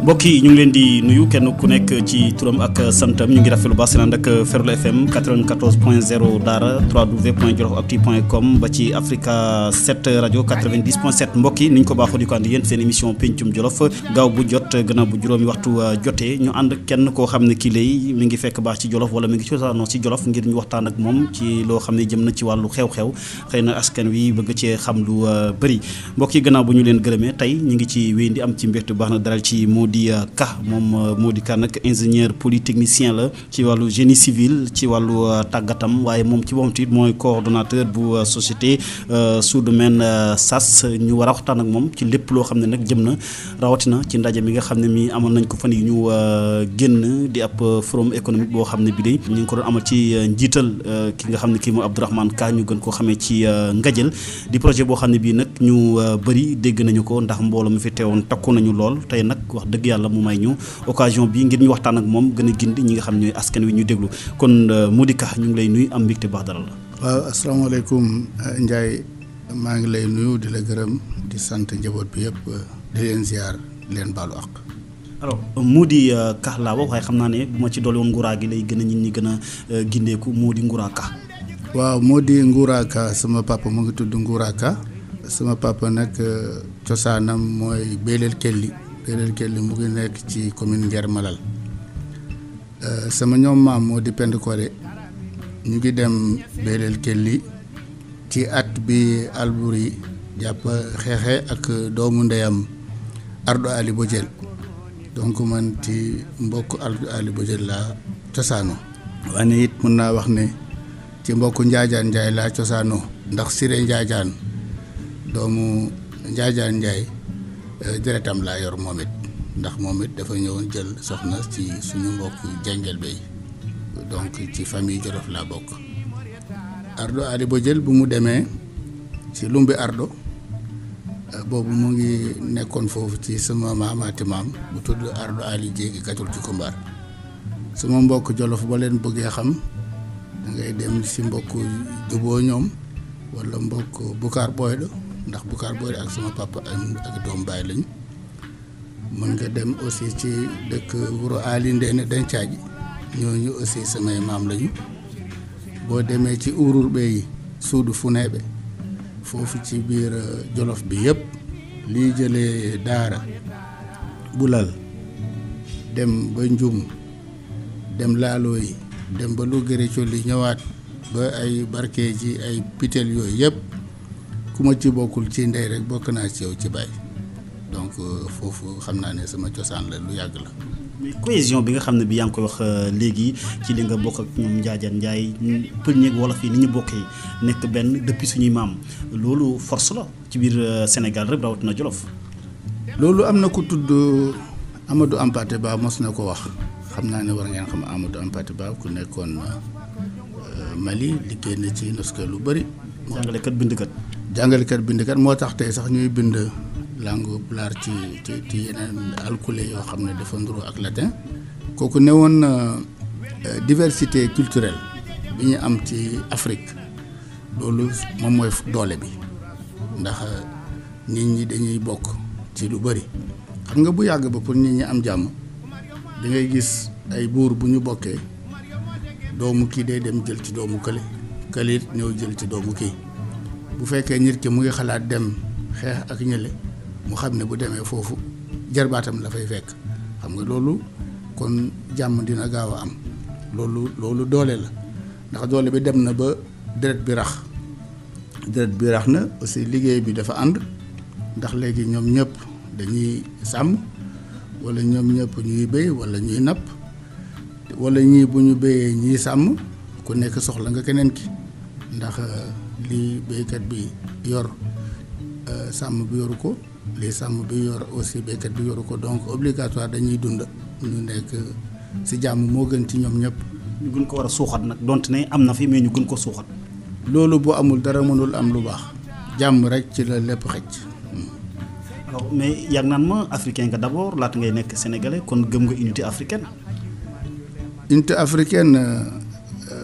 mbokk yi ñu ngi leen di nuyu kenn ku nekk ci turam ak santam ñu ngi rafetlu baax seen ànd ak Ferlo FM 94.0 Daara www.jolofactu.com ba ci Africa 7 rajo 90.7 mbokk yi ni ñu ko baaxoo di ko ànd yéen seen émission pencum Jolof gaaw bu jot gannaaw bu juróomi waxtu jotee ñu ànd kenn koo xam ne kii lay mi ngi fekk baax ci Jolof wala mi ngi cosaanoo ci Jolof ngir ñu waxtaan ak moom ci loo xam ne jëm na ci wàllu xew-xew xëy na askan wi bëgg cee xam lu bëri mbokk yi gannaaw bu ñu leen gërëmee tey ñu ngi ci wéy di am ci mbégte baax na daral ci Mody Ka moom Mody Ka nag ingénieur polytechnicien la ci wàllu génie civil ci wàllu tàggatam waaye moom ci boppam tamit mooy coordonnateur bu société Soudomen SAS ñu war a waxtaan ak moom ci lépp loo xam ne nag jëm na rawatina ci ndaje mi nga xam ne mi amoon nañ ko fan yi ñu génn di ab forum économique boo xam ne bi de ñu ngi ko doon amal ci njiital ki nga xam ne kii mooy Abdourahmane Ka ñu gën koo xamee ci Ngadiel di projet boo xam ne bii nag ñu bëri dégg nañu ko ndax mbooloo mi fi teewoon takku nañu lool tey nag wax dëgg yàlla mu may ñu occasion bi ngir ñu waxtaan ak moom gën a gindi ñi nga xam ñooy askan wi ñu déglu kon Mody Ka ñu ngi lay nuyu am mbégte baax dara la. waaw asalaamaaleykum Ndiaye maa ngi lay nuyu di la gërëm di sant njaboot bi yëpp di leen ziar di leen baalu àq. alors Mody Ka laa wax waaye xam naa ne bu ma ci dolli woon nguuraa gi lay gën a ñit ñi gën a gindeeku Mody Nguuraa Ka. waaw Mody Nguuraa Ka sama papa mu ngi tudd Nguuraa Ka sama papa nag cosaanam mooy Belel Kelli mu ngi nekk ci commune Nguer Malal sama ñoom maam moo di Pend Kole ñu ngi dem Belel Kelli ci at bi Alburi jàpp xeexe ak doomu ndeyam Ardo Ali Bojel donc man ci mbokk Ardo Ali Bojel laa cosaanoo waaye it mën naa wax ne ci mbokk Njaajaan Njaay laa cosaanoo ndax Siré Njaajaan doomu Njaajaan Njaay deretam laa yor moom it ndax moom it dafa ñëw jël soxna ci suñu mbokk Jengel Bey donc ci famille Jolof laa bokk. Ardo Ali Bojel bu mu demee ci Lumbi Ardo boobu mu ngi nekkoon foofu ci sama maamaati maam bu tudd Ardo Ali Jéegi Katul ci Kumbaar sama mbokk Jolof ba leen bëggee xam da ngay dem ci mbokk Juboo ñoom wala mbokk Bukar Boydo ndax Bukar Boydo ak sama papa ak doom baay lañu. mën nga dem aussi ci dëkk Wuro Ali Ndeene Dencaaji ñooñu aussi samay maam lañu boo demee ci urur be Suudu Funeebe foofu ci biir Jolof bi yëpp lii jëlee Daara Bulal dem ba Njum dem Laalooyi dem ba Lugere Colli ñëwaat ba ay barke ji ay pitel yooyu yëpp ku ma ci bokkul ci ndey rek bokk naa ci yow ci baay donc foofu xam naa ne sama cosaan la lu yàgg la. mais cohésion bi nga xam ne bi yaa ngi koy wax léegi ci li nga bokk ak ñoom Njaajaan Njaay pël ñeeg wolof yi ni ñu bokkee nekk benn depuis suñuy maam loolu force la ci biir Sénégal rek rawatina Jolof. loolu am na ku tudd Amadou Hampâté Bâ mos na ko wax xam naa ne war ngeen xam Amadou Hampâté Bâ ku nekkoon Mali liggéey na ci noska lu bëri. jàngalekat bindkat moo tax tey sax ñuy bind. langue pulaar ci yeneen alkule yoo xam ne dafa nduru ak latin kooku ne woon diversité culturelle bi ñu am ci Afrique loolu moom mooy doole bi ndax nit ñi dañuy bokk ci lu bëri xam nga bu yàgg ba pour nit ñi am jàmm da ngay gis ay buur bu ñu bokkee doomu kii day dem jël ci doomu kële kële it ñëw jël ci doomu kii bu fekkee nit ki mu ngi xalaat dem xeex ak ñële mu xam ne bu demee foofu jarbaatam la fay fekk xam nga loolu kon jàmm dina gaaw a am loolu doole la ndax doole bi dem na ba deret bi rax na aussi liggéey bi dafa ànd ndax léegi ñoom ñëpp dañuy sàmm wala ñoom ñëpp ñuy béy wala ñuy napp wala ñii bu ñu béyee ñii sàmm ku nekk soxla nga keneen ki ndax li béykat bi yor sàmm bi yoru ko les sàmm bi yor aussi béykat bi yoru ko donc obligatoire dañuy dund ñu nekk ci jàmm moo gën ci ñoom ñëpp. ñu gën ko war a suuxat nag donte ne am na fi mais ñu gën ko suuxat. loolu bu amul dara mënul am lu baax jàmm rek ci la lépp xëcc. alors mais yàgg naan ma africain nga d'abord laata ngay nekk sénégalais kon gëm nga unité africaine. unité africaine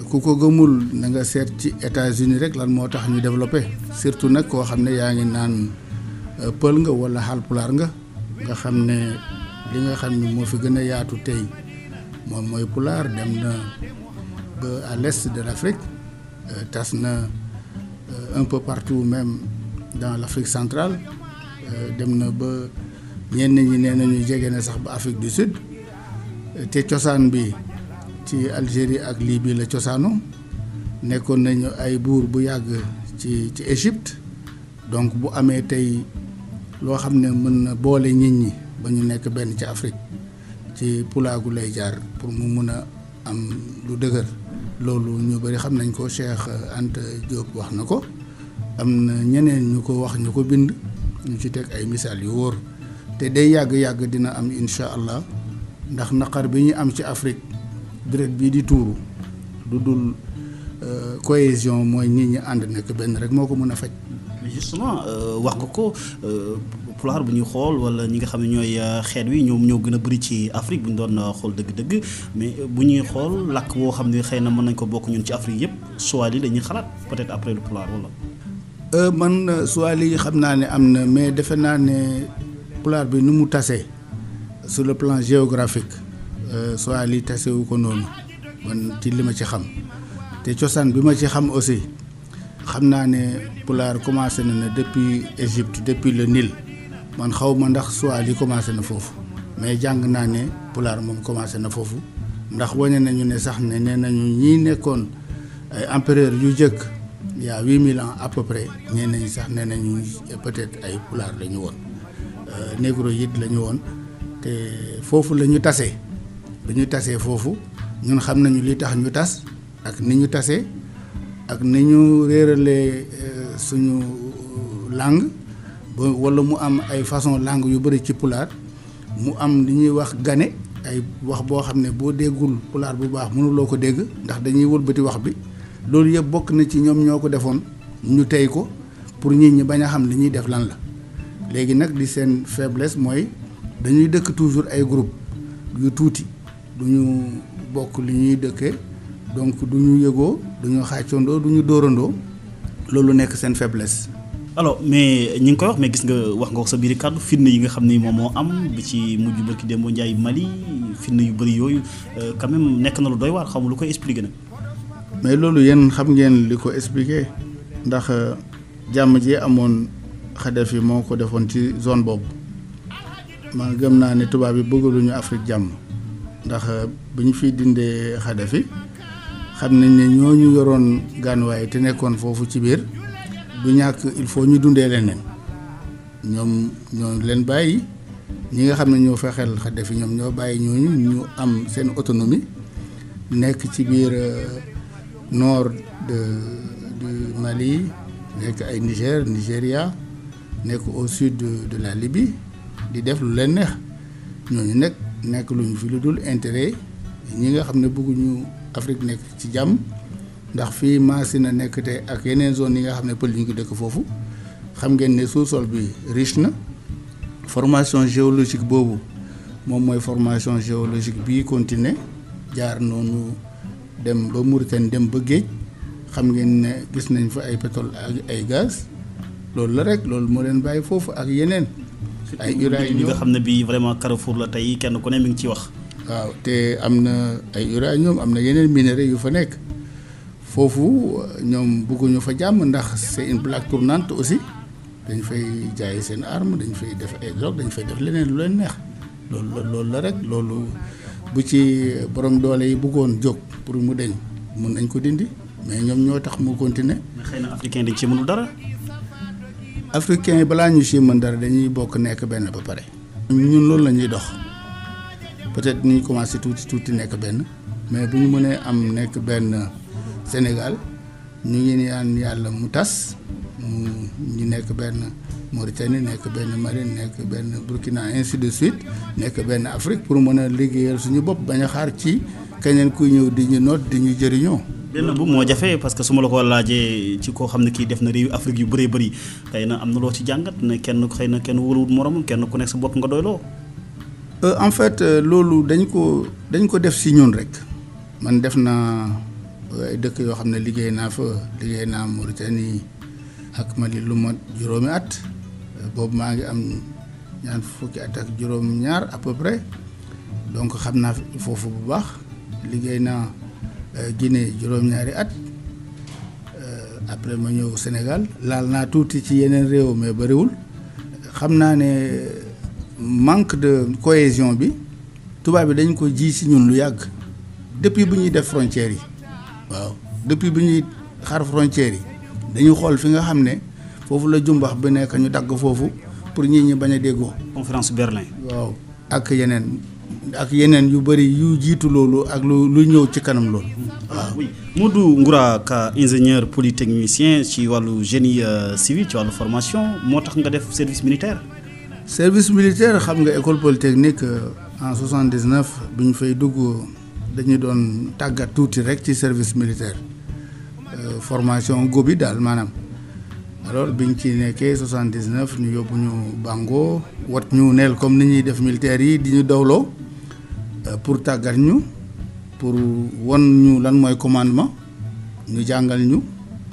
ku ko gëmul na nga seet ci États-Unis rek lan moo tax ñu développé surtout nag koo xam ne yaa ngi naan pël nga wala Haalpulaar nga xam ne li nga xam ne moo fi gën a yaatu tey moom mooy pulaar dem na ba à l'est de l'Afrique tas na un peu partout même dans l'Afrique centrale dem na ba ñenn ñi nee nañu jege na sax ba Afrique du Sud te cosaan bi ci Algérie ak Libye la cosaano nekkoon nañu ay buur bu yàgg ci Égypte donc bu amee tey loo xam ne mën na boole nit ñi ba ñu nekk benn ci Afrique ci pulaagu lay jaar pour mu mun a am lu dëgër loolu ñu bëri xam nañ ko Cheikh Anta Diop wax na ko am na ñeneen ñu ko wax ñu ko bind ñu ci teg ay misaal yu wóor te day yàgg-yàgg dina am incha allah ndax naqar bi ñu am ci Afrique deret bii di tuuru lu dul cohésion mooy nit ñi ànd nekk benn rek moo ko mën a faj. justement wax nga ko pulaar bu ñuy xool wala ñi nga xam ne ñooy xeet wi ñoom ñoo gën a bëri ci Afrique bu ñu doon xool dëgg-dëgg mais bu ñuy xool làkk boo xam ne xëy na mën nañ ko bokk ñun ci Afrique yëpp Swahili dañuy xalaat peut-être après le pulaar wala. man Swahili xam naa ne am na mais defe naa ne pulaar bi nu mu tasee sur le plan géographique Swahili tasewu ko noonu man ci li ma ci xam te cosaan bi ma ci xam aussi xam naa ne pulaar commencé na depuis Égypte depuis le Nil man xaw ma ndax Swahili commencé na foofu mais jàng naa ne pulaar moom commencé na foofu ndax wane nañu ne sax ne nee nañu ñii nekkoon ay empereur yu jëkk il y a 8000 ans à peu près ñeen nañu sax nee nañu peut-être ay pulaar la ñu woon négroïde la ñu woon te foofu la ñu tasee bi ñu tasee foofu ñun xam nañu li tax ñu tas ak ni ñu tasee ak ni ñu réeralee suñu langue ba walla mu am ay façon langue yu bëri ci pulaar mu am li ñuy wax gane ay wax boo xam ne boo déggul pulaar bu baax mënuloo ko dégg ndax dañuy wëlbati wax bi loolu yëpp bokk na ci ñoom ñoo ko defoon ñu tey ko pour nit ñi bañ a xam li ñuy def lan la léegi nag di seen faiblesse mooy dañuy dëkk toujours ay groupe yu tuuti du ñu bokk li ñuy dëkkee donc du ñu yëgoo du ñu xàccandoo du ñu dóorandoo loolu nekk seen faiblesse. alors mais ñi ngi koy wax mais gis nga wax nga ko sa biir kàddu fitna yi nga xam ni moom moo am bi ci mujj barki Demba Ndiaye Mali fitna yu bëri yooyu quand même nekk na lu doy waar xamul lu koy expliquer nag. mais loolu yéen xam ngeen li ko expliquer ndax jàmm ji amoon Kadhafi moo ko defoon ci zone boobu man gëm naa ne tubaab yi bëggaluñu Afrique jàmm ndax bu ñu fiy dindee Kadhafi xam nañ ne ñooñu yoroon gànnuwaay te nekkoon foofu ci biir du ñàkk il faut ñu dundee leneen ñoom ñoo leen bàyyi ñi nga xam ne ñoo fexeel Kadhafi ñoom ñoo bàyyi ñooñu ñu am seen autonomie nekk ci biir nord du Mali nekk ay Nigéria nekk au sud de la Libye di def lu leen neex ñooñu nekk lu ñu fi lu dul intérêt ñi nga xam ne bëgguñu Afrique nekk ci jàmm ndax fii maasi na nekk te ak yeneen zone yi nga xam ne pël ñu ngi dëkk foofu xam ngeen ne sous-sol bi riche na formation géologique boobu moom mooy formation géologique bii continuer jaar noonu dem ba Mauritanie dem ba géej xam ngeen ne gis nañ fa ay pétrole ak ay gaz loolu la rek loolu moo leen bàyyi foofu ak yeneen ay uranium bi nga xam ne bii vraiment Carrefour la tey kenn ku ne mi ngi ciy wax. waaw te am na ay uranium am na yeneen minerais yu fa nekk foofu ñoom bëgguñu fa jàmm ndax c'est une plaque tournante aussi dañ fay jaay seen arme dañ fay def ay drogue dañ fay def leneen lu leen neex loolu la rek loolu bu ci borom doole yi bëggoon jóg pour mu deñ mun nañ ko dindi mais ñoom ñoo tax mu continuer. mais xëy na africain dañ ci mënul dara. africain yi balaa ñu ci mën dara dañuy bokk nekk benn ba pare. ñun loolu la ñuy dox peut-être ni ñu commencé tuuti nekk benn mais bu ñu mënee am nekk benn Sénégal ñu ngi ñaan yàlla mu tas ñu nekk benn Mauritanie nekk benn Mali nekk benn Burkina ainsi de suite nekk benn Afrique pour mën a liggéeyal suñu bopp bañ a xaar ci keneen kuy ñëw di ñu noot di ñu jëriñoo. benn bu moo jafe parce que su ma la ko laajee ci koo xam ne kii def na réew Afrique yu bëree bëri xëy na am na loo ci jàngat ne kenn xëy na kenn wóoluwut moromam kenn ku nekk sa bopp nga doyloo. En fait loolu dañ ko def si ñun rek man def naa ay dëkk yoo xam ne liggéey naa Mauritanie ak Mali lu mat juróomi at boobu maa ngi am ñaar fukki at ak juróom-ñaar à peu près donc xam naa foofu bu baax liggéey naa Guinée juróom-ñaari at après ma ñëw Sénégal laal naa tuuti ci yeneen réew mais bariwul xam naa ne manque de cohésion bi tubaab bi dañ ko ji ci ñun lu yàgg depuis bu ñuy def frontières yi waaw depuis bu ñuy xar frontières yi dañuy xool fi nga xam ne foofu la jumbax bi nekk ñu dagg foofu pour ñi bañ a déggoo. conférence Berlin. waaw ak yeneen yu bëri yu jiitu loolu ak lu ñëw ci kanam loolu. waaw oui Modou Ngoura Ka ingénieur polytechnicien ci wàllu génie civil ci wàllu formation moo tax nga def service militaire. service militaire xam nga école polytechnique en 79 bi ñu fay dugg dañu doon tàggat tuuti rek ci service militaire formation gobi daal maanaam. alors biñ ci nekkee 79 ñu yóbbu ñu Bango wat ñu neel comme ni ñuy def militaire yi di ñu dawloo pour tàggat ñu pour won ñu lan mooy commandement ñu jàngal ñu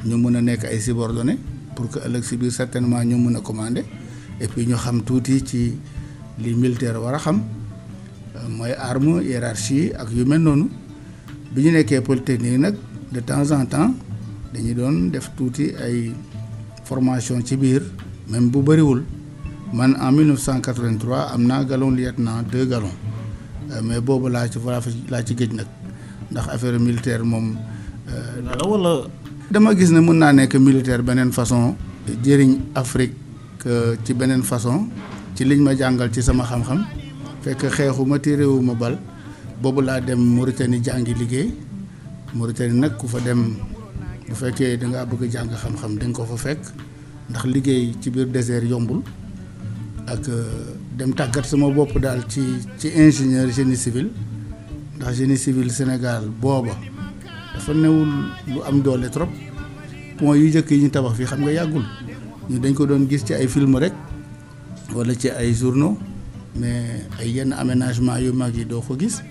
mën a nekk ay subordonnés pour que ëllëg si biir certainement ñu mën a commander et puis ñu xam tuuti ci li militaire war a xam mooy arme hiérarchie ak yu mel noonu bi ñu nekkee polytechnique nag de temps en temps dañu doon def tuuti ay formation ci biir même bu bëriwul man en 1983 am naa galon lieutenant 2 galons mais boobu laa ci géej nag ndax affaire militaire moom. wala. dama gis ne mën naa nekk militaire beneen façon jëriñ Afrique ci beneen façon ci liñ ma jàngal ci sama xam-xam fekk xeexuma téerewuma bal boobu laa dem Mauritanie jàngi liggéey Mauritanie nag ku fa dem. bu fekkee da ngaa bëgg jàng xam-xam da nga ko fa fekk ndax liggéey ci biir désert yombul ak dem tàggat sama bopp daal ci ingénieur génie civil ndax génie civil Sénégal booba dafa newul lu am doole trop pont yu njëkk yi ñu tabax fii xam nga yàggul ñu dañ ko doon gis ci ay film rek wala ci ay journaux mais ay yenn aménagement yu mag yi doo ko gis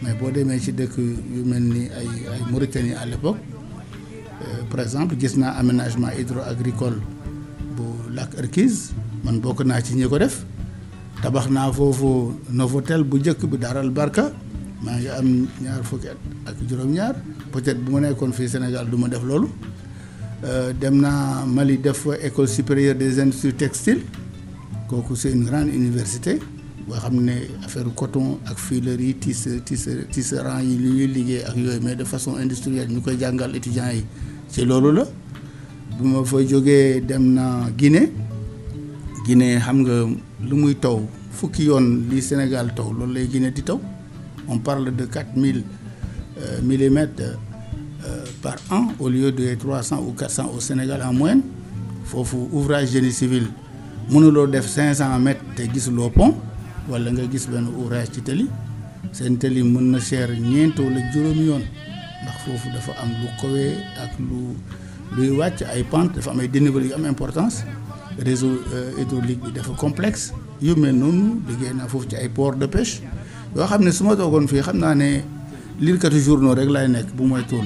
mais boo demee ci dëkk yu mel ni ay Mauritanie à l'époque par exemple gis naa aménagement hydro-agricole bu lac Erkiz man bokk naa ci ñi ko def tabax naa foofu Novotel bu njëkk bi Daaral Barka maa ngi am 2 fukki at ak juróom-ñaar peut-être bu ma nekkoon fii Sénégal du ma def loolu dem naa Mali def fa école supérieure des industries textiles kooku c'est une grande université boo xam ne affaire coton ak filerie tisserand yi li ñuy liggéey ak yooyu mais de façon industrielle ñu koy jàngal étudiants yi ci loolu la. bu ma fa jógee dem na Guinée xam nga lu muy taw fukki yoon li Sénégal taw loolu lay Guinée di taw on parle de 4000 millimètres par an au lieu de 300 ou 400 au Sénégal en moyenne foofu ouvrage génie civil mënuloo def 500 mètres te gisuloo pont wala nga gis benn ouvrage ci tali seen tali mën na cher 4 wala 5 yoon ndax foofu dafa am lu kowee ak luy wàcc ay pente dafa am ay dénivelé yu am importance réseau hydraulique bi dafa complexe yu mel noonu liggéey naa foofu ci ay port de pêche yoo xam ne su ma toogoon fii xam naa ne liirkatu journaux rek laay nekk bu mooy tool.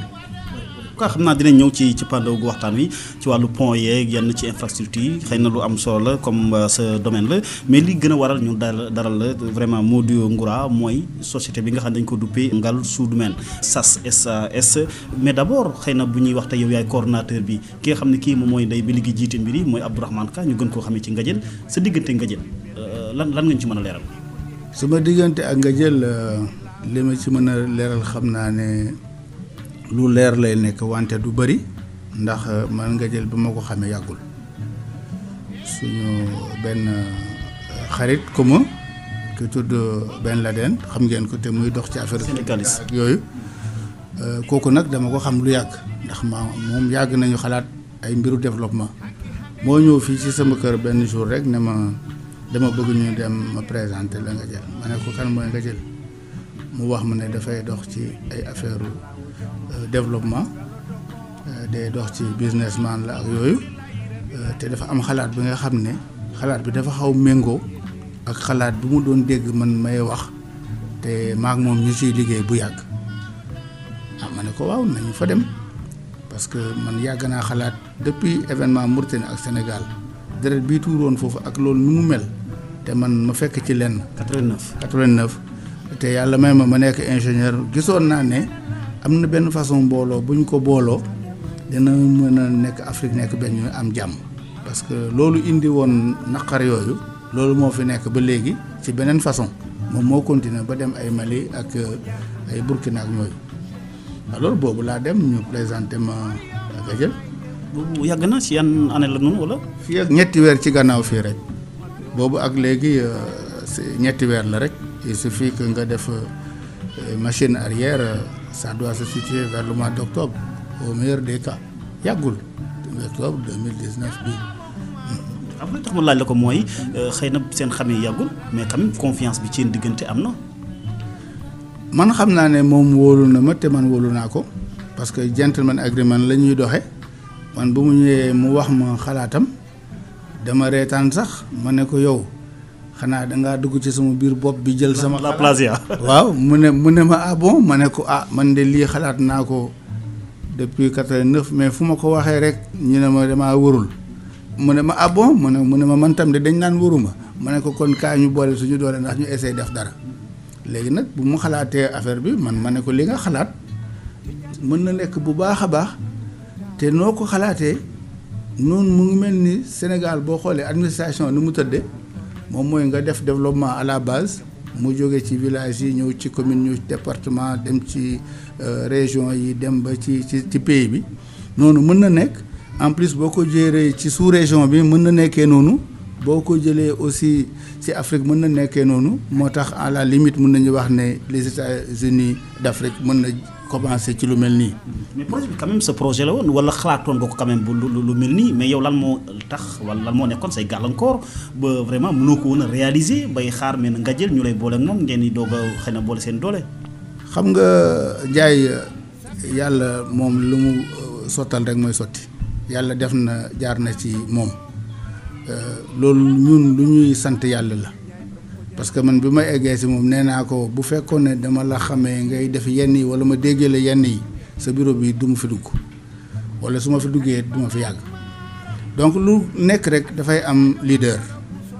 quoi xam naa dinañ ñëw ci pandaw gu waxtaan wi ci wàllu pont yeeg yenn ci infrastructure yi xëy na lu am solo la comme sa domaine la mais li gën a waral ñu daral la vraiment Modou Ngoura mooy société bi nga xam ne dañ ko duppee Ngal Sous-Domaine SAS mais d'abord xëy na bu ñuy wax te yow yaay coordonnateur bi ki nga xam ne kii moom mooy ndey bi liggéey jiite mbir yi mooy Abdourahmane Ka ñu gën koo xamee ci Ngadiel sa diggante Ngadiel lan nga ñu ci mën a leeral. sama diggante ak Ngadiel li ma ci mën a leeral xam naa ne lu leer lay nekk wante du bëri ndax man Ngadiel bi ma ko xamee yàggul suñu benn xarit commun ku tudd Ben Laden xam ngeen ko te muy dox ci affaire syndicaliste ak yooyu kooku nag dama ko xam lu yàgg ndax moom yàgg nañu xalaat ay mbiru développement moo ñëw fii ci sama kër benn jour rek ne ma dama bëgg ñu dem ma présenter la Ngadiel ma ne ko kan mooy Ngadiel mu wax ma ne dafay dox ci ay affaire développement day dox ci businessman la ak yooyu te dafa am xalaat bi nga xam ne xalaat bi dafa xaw méngoo ak xalaat bi mu doon dégg man may wax te maak moom ñu ciy liggéey bu yàgg ma ne ko waaw nañu fa dem parce que man yàgg naa xalaat depuis événement Mauritanie ak Sénégal deret bii tuuroon foofu ak loolu nu mu mel te man ma fekk ci lenn. 89 te yàlla may ma nekk ingénieur gisoon naa ne am na benn façon mbooloo bu ñu ko booloo dina mën a nekk Afrique nekk benn ñu am jàmm. parce que loolu indi woon naqar yooyu loolu moo fi nekk ba léegi ci beneen façon moom moo continuer ba dem ay Mali ak ay Burkina ak ñooyu alors boobu laa dem ñu présenté ma Gadiel. boobu yàgg na ci yan année la noonu wala. fii ak ñetti weer ci gannaaw fii rek boobu ak léegi ñetti weer la rek il suffit que nga def machine arrière ça doit se situer vers le mois d'octobre au meilleur des cas yàggul octobre 2019 bi. am na tax ma laaj la ko mooy xëy na seen xamee yàggul mais quand même confiance bi ci seen diggante am na. man xam naa ne moom wóolu na ma te man wóolu naa ko parce que gentleman agreement la ñuy doxe man bu mu ñëwee mu wax ma xalaatam dama reetaan sax ma ne ko yow xanaa dangaa dugg ci sama biir bopp bi jël sama la plasia waaw mu ne ma ah bon ma ne ko ah man de lii xalaat naa ko depuis 89 mais fu ma ko waxee rek ñu ne ma damaa wërul mu ne ma ah bon mu ne ma man tam de dañ naan wëruma ma ne ko kon kaa ñu boole suñu doole ndax ñu essayer def dara léegi nag bu mu xalaatee affaire bi man ma ne ko li nga xalaat mën na nekk bu baax a baax te noo ko xalaatee noonu mu ngi mel ni Sénégal boo xoolee administration ni mu tëddee moom mooy nga def développement à la base mu jóge ci village yi ñëw ci commune ñëw ci département dem ci région yi dem ba ci pays bi noonu mën na nekk en plus boo ko jëree ci sous région bi mën na nekkee noonu boo ko jëlee aussi ci Afrique mën na nekkee noonu moo tax à la limite mën nañu wax ne les États-Unis d'Afrique mën na commencer ci lu mel nii. mais projet bi quand même sa projet la woon wala xalaatoon nga ko quand même bu lu mel nii mais yow lan moo tax wala lan moo nekkoon say gàllankoor ba vraiment mënoo ko woon a réaliser bay xaar mais nga jël ñu lay boole ak moom ngeen di doog a xëy na boole seen doole. xam nga Ndiaye yàlla moom lu mu sottal rek mooy sotti yàlla def na jaar na ci moom loolu ñun lu ñuy sant yàlla la. parce que man bi ma eggee si moom nee naa ko bu fekkoon ne dama la xamee ngay def yenn yi wala ma déggee la yenn yi sa bureau bi du ma fi dugg wala su ma fi duggee du ma fi yàgg donc lu nekk rek dafay am leader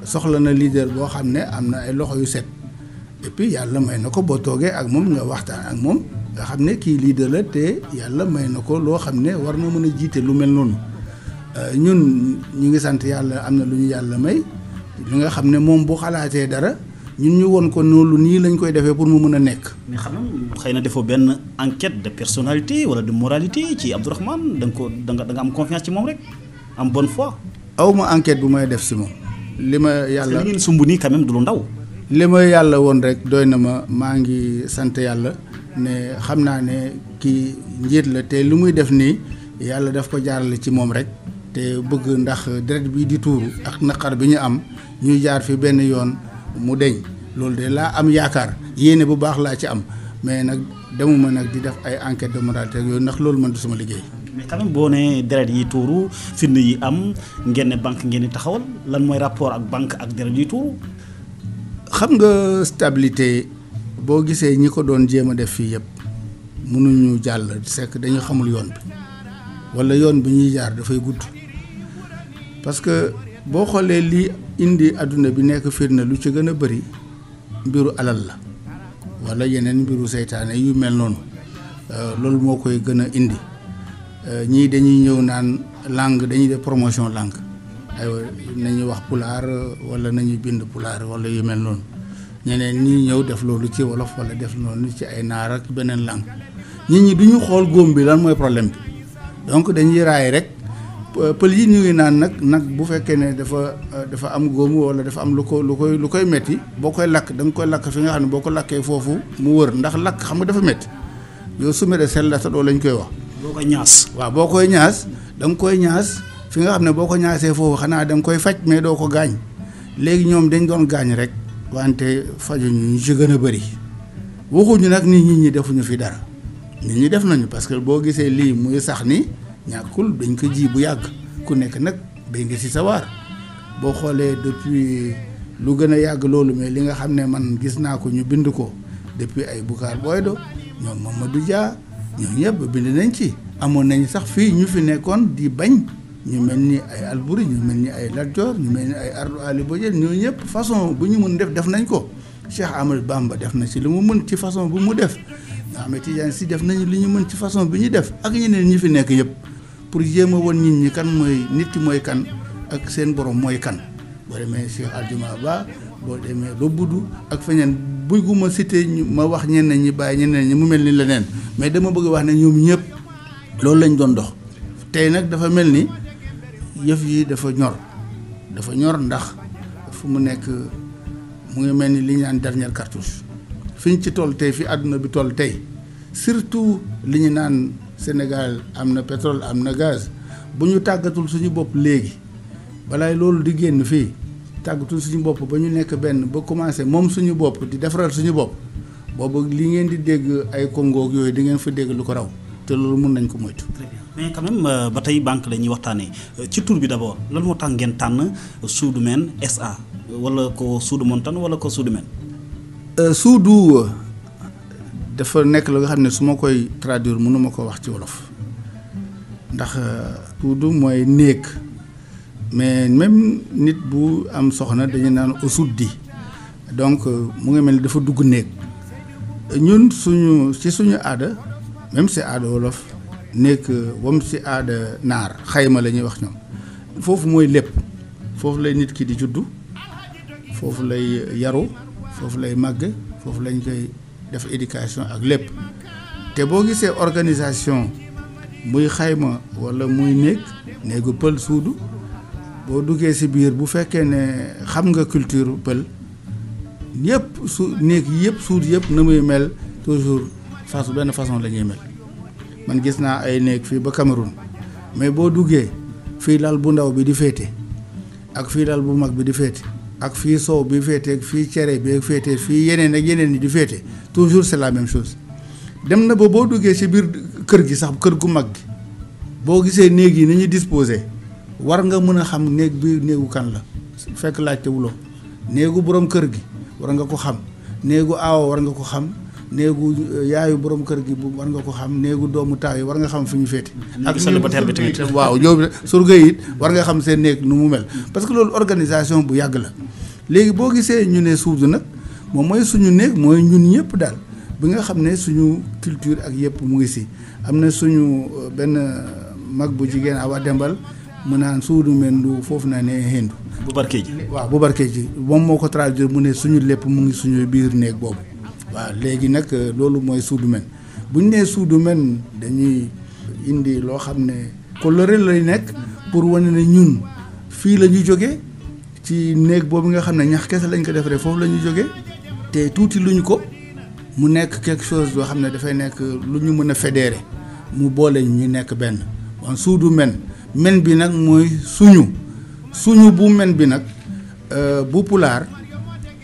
soxla na leader boo xam ne am na ay loxo yu set et puis yàlla may na ko boo toogee ak moom nga waxtaan ak moom nga xam ne kii leader la te yàlla may na ko loo xam ne war na mën a jiite lu mel noonu ñun ñu ngi sant yàlla am na lu ñu yàlla may li nga xam ne moom bu xalaatee dara. ñun ñu woon ko noonu nii lañ koy defee pour mu mën a nekk. mais xam nga xëy na defoo benn enquête de personnalité wala de moralité ci Abdourahmane da nga am confiance ci moom rek am bonne foi. aw ma enquête bu may def si moom. li ma yàlla li ngeen sumb nii quand même du lu ndaw. li ma yàlla woon rek doy na ma maa ngi sant yàlla ne xam naa ne kii njiit la te li muy def nii yàlla daf ko jaarale ci moom rek te bëgg ndax deret bi di tuuru ak naqar bi ñu am ñuy jaar fi benn yoon. mu deñ loolu de laa am yaakaar yéene bu baax laa ci am mais nag demuma nag di def ay enquête de moralité yooyu ndax loolu man du sama liggéey. mais quand même boo nee deret yi tuuru firnde yi am ngeen ne banque ngeen di taxawal lan mooy rapport ak banque ak deret yi tuuru. xam nga stabilité boo gisee ñi ko doon jéem a def fii yëpp mënuñu jàll c'est que dañu xamul yoon bi walla yoon bi ñuy jaar dafay gudd parce que boo xoolee lii indi àdduna bi nekk firnde lu ci gën a bari mbiru alal la walla yeneen mbiru seytaane yu mel noonu loolu moo koy gën a indi ñii dañuy ñëw naan langue dañuy def promotion langue aywa nañuy wax pulaar walla nañuy bind pulaar walla yu mel noonu ñeneen ñi ñëw def loolu ci wolof walla def noonu ci ay naar ak beneen langue nit ñi duñu xool góom bi lan mooy problème bi donc dañuy raay rek. pël yi ñu ngi naan nag bu fekkee ne dafa am góomu wala dafa am lu koy metti boo koy lakk da nga koy lakk fi nga xam ne boo ko lakkee foofu mu wër ndax lakk xam nga dafa metti yow su de sel la ta doo lañ koy wax. boo koy ñaas. waaw boo koy ñaas da nga koy ñaas fi nga xam ne boo ko ñaasee foofu xanaa da nga koy faj mais doo ko gaañ léegi ñoom dañ doon gaañ rek wante fajuñu ñu ci gën a bëri waxuñu nag nit ñi defuñu fi dara nit ñi def nañu parce que boo gisee lii muy sax ni ñàkkul dañ ko ji bu yàgg ku nekk nag béy nga ci sa waar boo xoolee depuis lu gën a yàgg loolu mais li nga xam ne man gis naa ko ñu bind ko depuis ay Boucar Boydo ñoom Mamadou Dia ñoom ñëpp bind nañ ci amoon nañ sax fii ñu fi nekkoon di bañ ñu mel ni ay Alboury ñu mel ni ay Lat Dior ñu mel ni ay Ardo Ali Bodian ñoo ñëpp façon bu ñu mën def nañ ko. Cheikh Ahmadou Bamba def na ci li mu mën ci façon bu mu def Ahmed Tidiane Sy def nañu li ñu mën ci façon bi ñu def ak ñeneen ñi fi nekk yëpp pour jéem a won nit ñi kan mooy nit ki mooy kan ak seen borom mooy kan. boo demee Cheikh Aldiouma Ba boo demee Lobbudu ak feneen bëgguma cité ma wax ñeneen ñi bàyyi ñeneen ñi mu mel ni leneen mais dama bëgg wax ne ñoom ñëpp loolu lañ doon dox. tey nag dafa mel ni yëf yi dafa ñor ndax fu mu nekk mu ngi mel ni li ñu naan dernière cartouche fi ñu ci toll tey fi àdduna bi toll tey surtout li ñu naan Sénégal am na pétrole am na gaz bu ñu tàggatul suñu bopp léegi balaay loolu di génn fii tàggatul suñu bopp ba ñu nekk benn ba commencé moom suñu bopp di defaral suñu bopp boobu li ngeen di dégg ay Congo yooyu di ngeen fa dégg lu ko raw te loolu mun nañ ko moytu. mais quand même ba tey banque la ñuy waxtaanee ci tur bi d'abord lan moo tax ngeen tànn Soudoumène SA wala ko Soudu Montan wala ko Soudoumène. Soudu dafa nekk la nga xam ne su ma koy traduire mënuma ko wax ci wolof ndax Soudu mooy néeg mais même nit bu am soxna dañu naan Osuddi donc mu ngi mel ni dafa dugg néeg ñun suñu aada même si aada wolof néeg wam si aada naar xayma la ñuy wax ñoom foofu mooy lépp foofu lay nit ki di juddu foofu lay yaru foofu lay màgg foofu lañ koy def éducation ak lépp te boo gisee organisation muy xayma walla muy néegu pël Suudu boo duggee ci biir bu fekkee ne xam nga culture pël yëpp néeg yëpp Suudu yëpp na muy mel toujours benn façon la ñuy mel man gis naa ay néeg fii ba Cameroun mais boo duggee fii lal bu ndaw bi di féete ak fii lal bu mag bi di féete ak fii soow bi féete ak fii cere bi féete fii yeneen ak yeneen yi di féete toujours c'est la même chose dem na ba boo duggee ci biir kër gi sax kër gu mag gi boo gisee néeg yi ni ñu disposé war nga mën a xam néeg bi néegu kan la fekk laajte wuloo néegu borom kër gi war nga ko xam néegu aawo war nga ko xam néegu yaayu borom kër gi war nga ko xam néegu doomu taaw yi war nga xam fi ñu féete ak célibataire bi tamit waaw ñoom surga yi it war nga xam seen néeg nu mu mel parce que loolu organisation bu yàgg la léegi boo gisee ñu ne Suudu nag moom mooy suñu néeg mooy ñun ñëpp daal bi nga xam ne suñu culture ak yëpp mu ngi si am na suñu benn mag bu jigéen Awa Dembal mu naan Suudu mendu foofu naa ne hendu bu barkee ji waaw bu barkee ji moom moo ko traduire mu ne suñu lépp mu ngi suñu biir néeg boobu waaw léegi nag loolu mooy Soudoumène bu ñu nee Soudoumène dañuy indi loo xam ne coloré lay nekk pour wane ne ñun fii la ñu jógee ci néeg boobu nga xam ne ñax kese lañ ko defaree foofu la ñu jógee te tuuti luñ ko mu nekk quelque chose boo xam ne dafay nekk lu ñu mën a fédéré mu boole ñu nekk benn wan Soudoumène men bi nag mooy suñu bu men bi nag bu pulaar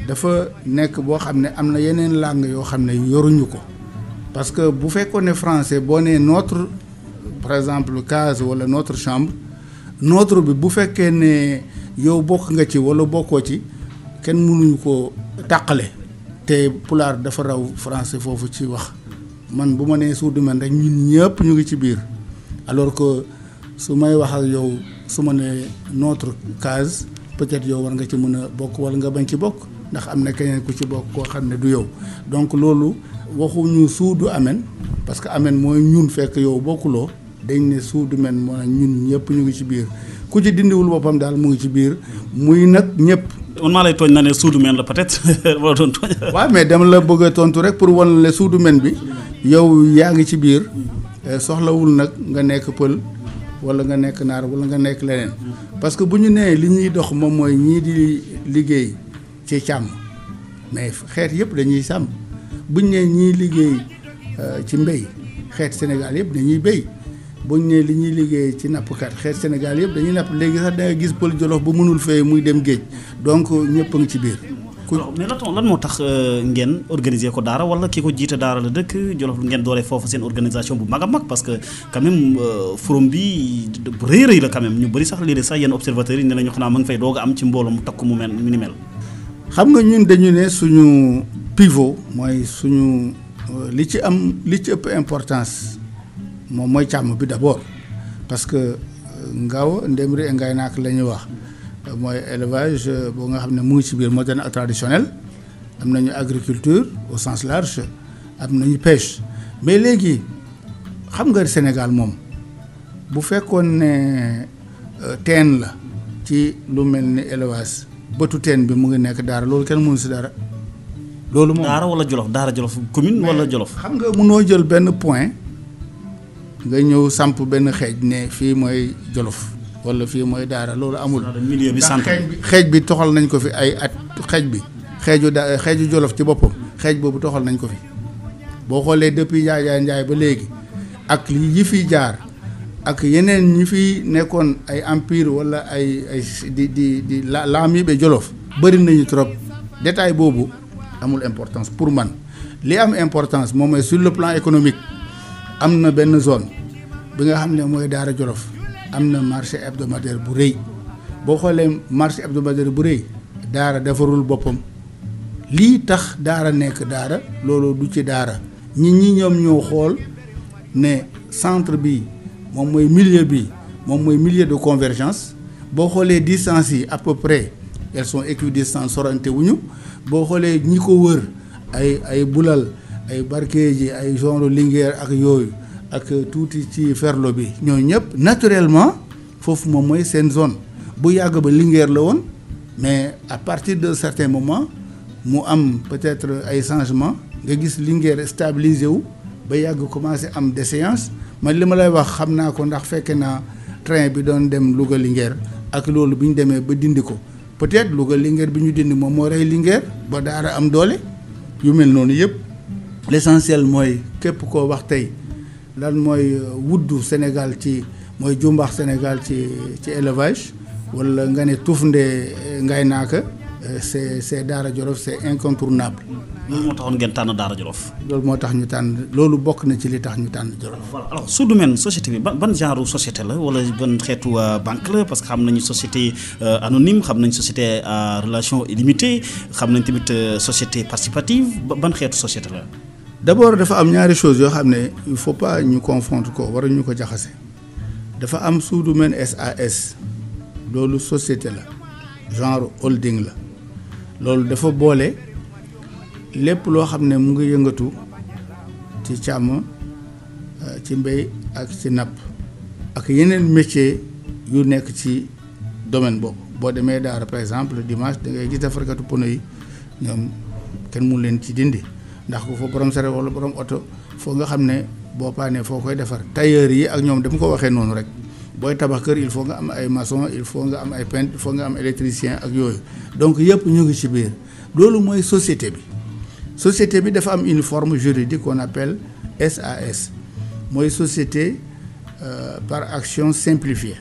dafa nekk boo xam ne am na yeneen langue yoo xam ne yoruñu ko parce que bu fekkoon ne français boo nee notre par exemple case wala notre chambre notre bi bu fekkee ne yow bokk nga ci wala bokkoo ci kenn mënuñu ko tàqale te pulaar dafa raw français foofu ci wax man bu ma nee Soudoumène rek ñun ñëpp ñu ngi ci biir alors que su may wax ak yow su ma nee notre case peut-être yow war nga ci mën a bokk wala nga bañ ci bokk ndax am na keneen ku ci bokk koo xam ne du yow donc loolu waxuñu Suudu Amène parce que Amène mooy ñun fekk yow bokkuloo dañ ne Soudoumène moo nag ñun ñëpp ñu ngi ci biir ku ci dindiwul boppam daal mu ngi ci biir muy nag ñëpp. man maa lay tooñ na ne Soudoumène la peut-être wala doon tooñ. waaw mais dama la bëgg a tontu rek pour wan le Soudoumène bi yow yaa ngi ci biir soxlawul nag nga nekk pël wala nga nekk naar wala nga nekk leneen parce que bu ñu nee li ñuy dox moom mooy ñii di liggéey ci càmm mais xeet yëpp dañuy sàmm buñ nee ñiy liggéey ci mbéy xeet Sénégal yëpp dañuy béy buñ nee li ñuy liggéey ci nappkat xeet Sénégal yëpp dañuy napp léegi sax da nga gis pël Jolof ba mënul fay muy dem géej donc ñëpp a ngi ci biir. mais lan moo tax ngeen organiser ko daara wala ki ko jiite daara la dëkk Jolof ngeen dooree foofu seen organisation bu mag a mag parce que quand même forum bi bu rëy la quand même ñu bëri sax léegi sax yenn observateurs yi ne nañu xanaa ma ngi fay doog a am ci mbooloo mu takku mu ni mel. xam nga ñun dañu ne suñu pivot mooy suñu li ci ëpp importance moom mooy càmm bi d'abord parce que ngaw ndemri et ngaynaak la ñuy wax mooy élevage boo nga xam ne mu ngi ci biir moderne ak traditionnel am nañu agriculture au sens large am nañu pêche mais léegi xam nga Sénégal moom bu fekkoon ne teen la ci lu mel ni élevage bëtu teen bi mu ngi nekk Daara loolu kenn mënu si dara. loolu moom Daara wala Jolof Daara Jolof commune wala Jolof. xam nga mënoo jël benn point nga ñëw samp benn xeej ne fii mooy Jolof wala fii mooy Daara loolu amul. milieu bi centre xeej bi toxal nañ ko fi ay at xeeju Jolof ci boppam xeej boobu toxal nañ ko fi boo xoolee depuis Njaay ba léegi ak yi fi jaar ak yeneen ñi fi nekkoon ay empire wala ay di laamibe Jolof bëri nañu trop détail boobu amul importance pour man li am importance moom mooy sur le plan économique am na benn zone bi nga xam ne mooy Daara Jolof am na marché hebdomadaire bu rëy boo xoolee marché hebdomadaire bu rëy Daara defarul boppam lii tax Daara nekk Daara loolu du ci Daara ñi ñoom ñoo xool ne centre bi moom mooy milieu bi moom mooy milieu de convergence boo xoolee distance yi à peu près elles sont équidistantes sorante wuñu boo xoolee ñi ko wër ay Bulal ay Barkéji ay genre Linguère ak yooyu ak tuuti ci Ferlo bi ñoo ñëpp naturellement foofu moom mooy seen zone bu yàgg ba Linguère la woon mais à partir de certains moments mu am peut-être ay changements nga gis Linguère stabilisé wu ba yàgg commencé am déséance man li ma lay wax xam naa ko ndax fekke naa train bi doon dem Louga Linguère ak loolu bi ñu demee ba dindi ko peut-être Louga Linguère bi ñu dindi moom moo rey Linguère ba Daara am doole yu mel noonu yëpp l'essentiel mooy képp koo wax tey lan mooy wuddu Sénégal ci mooy jumbax Sénégal ci élevage wala nga ne Tufnde Ngaynaaka c'est Daara Jolof c'est incontournable. loolu moo taxoon ngeen tànn Daara Jolof. loolu moo tax ñu tànn loolu bokk na ci li tax ñu tànn Jolof. voilà alors sous domaine société bi ban genre société la wala ban xeetu banque la parce que xam nañu société anonyme xam nañ société à relation illimitée xam nañ tamit société participative ban xeetu société la. d'abord dafa am ñaari choses yoo xam ne il faut pas ñu confondre ko waruñu ko jaxase dafa am sous domaine SAS loolu société la genre holding la loolu dafa boole. lépp loo xam ne mu ngi yëngatu ci càmm ci mbéy ak ci napp ak yeneen métier yu nekk ci domaine boobu boo demee Daara par exemple dimanche da ngay gis defarkatu pono yi ñoom kenn mu leen ci dindi ndax ku fa borom sare wala borom oto foo nga xam ne boo paanee foo koy defar tailleur yi ak ñoom dama ko waxee noonu rek booy tabax kër il faut nga am ay maçon il faut nga am ay peintre il faut nga am électricien ak yooyu donc yëpp ñu ngi ci biir loolu mooy société bi. société bi dafa am une forme juridique qu'on appelle SAS mooy société par action simplifiée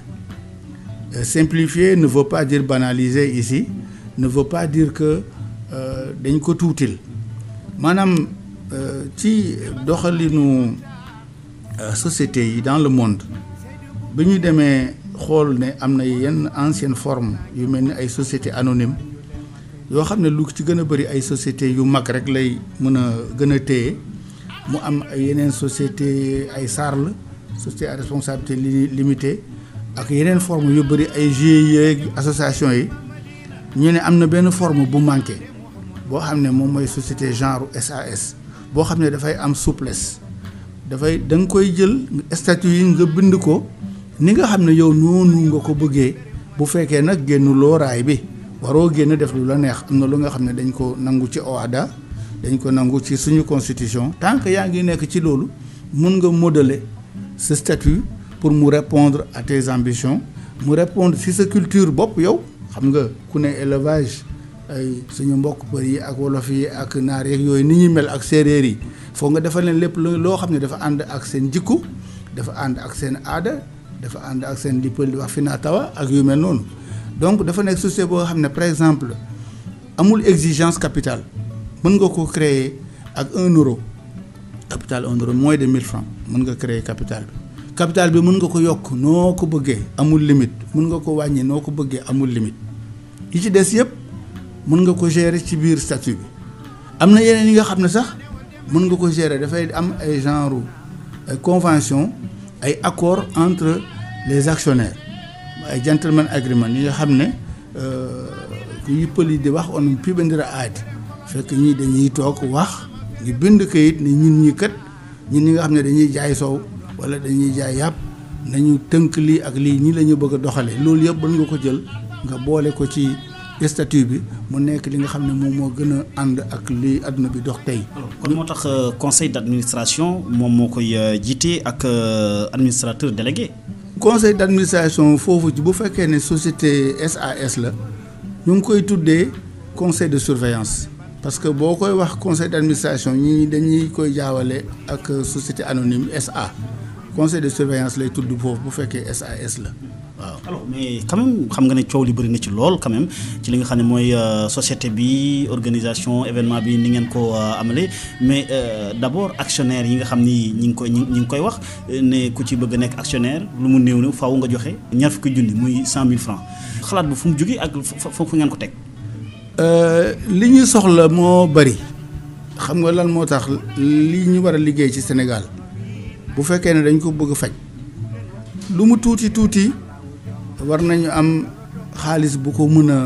simplifiée ne veut pas dire banaliser ici ne veut pas dire que dañ ko tuutil maanaam ci doxalinu société yi dans le monde bi ñu demee xool ne am na yenn ancienne forme yu mel ni ay société anonyme yoo xam ne lu ci gën a bëri ay société yu mag rek lay mën a gën a téye mu am ay yeneen société ay SARL société à responsabilité limitée ak yeneen forme yu bëri ay GIE association yi ñu ne am na benn forme bu manqué boo xam ne moom mooy société genre SAS boo xam ne dafay am souplesse dafay da nga koy jël statut yi nga bind ko ni nga xam ne yow noonu nga ko bëggee bu fekkee nag génn loo raay bi waroo génn def lu la neex am na lu nga xam ne dañ ko nangu ci OHADA dañ ko nangu ci suñu constitution tant que yaa ngi nekk ci loolu mun nga modeler ce statut pour mu répondre à tes ambitions mu répondre si sa culture bopp yow xam nga ku ne élevage ay suñu mbokk për yi ak wolof yi ak naar yeeg yooyu ni ñuy mel ak séeréer yi foog nga defal leen lépp loo xam ne dafa ànd ak seen jikku dafa ànd ak seen aada dafa ànd ak seen lippal di wax fi naa tawa ak yu mel noonu donc dafa nekk société boo xam ne par exemple amul exigence capitale mën nga ko créer ak 1 euro capital 1 euro moins de 1000 francs mën nga créer capital bi mën nga ko yokk noo ko bëggee amul limite mën nga ko wàññi noo ko bëggee amul limite yi ci des yëpp mën nga ko gérer ci biir statut bi am na yeneen yi nga xam ne sax mën nga ko gérer dafay am ay genre ay convention ay accord entre les actionnaires ay gentleman agreement yi nga xam ne yu pël yi di wax on pibandira aadi fekk ñii dañuy toog wax ñu bind kayit ne ñun ñi kat ñun ñi nga xam ne dañuy jaay soow wala dañuy jaay yàpp nañu tënk lii ak lii ñi la ñu bëgg a doxalee loolu yëpp mën nga ko jël nga boole ko ci statut bi mu nekk li nga xam ne moom moo gën a ànd ak li àdduna bi dox tey. kon moo tax conseil d'administration moom moo koy jiite ak administrateur délégué. conseil d'administration foofu bu fekkee ne société SAS la ñu ngi koy tuddee conseil de surveillance parce que boo koy wax conseil d'administration ñi dañuy koy jaawale ak société anonyme SA conseil de surveillance lay tudd foofu bu fekkee SAS la waaw. alors mais quand même xam nga ne coow li bëri na ci lool quand même ci li nga xam ne mooy société bi organisation événement bi ni ngeen ko amalee mais d'abord actionnaire yi nga xam ni ñi ngi koy wax ne ku ci bëgg a nekk actionnaire lu mu néew faaw nga joxe ñaar fukki junni muy 100 000 francs xalaat bu fu mu jógee ak foofu ngeen ko teg. li ñu soxla moo bëri xam nga lan moo tax li ñu war a liggéey ci Sénégal bu fekkee ne dañ ko bëgg a faj lu mu tuuti tuuti war nañu am xaalis bu ko mën a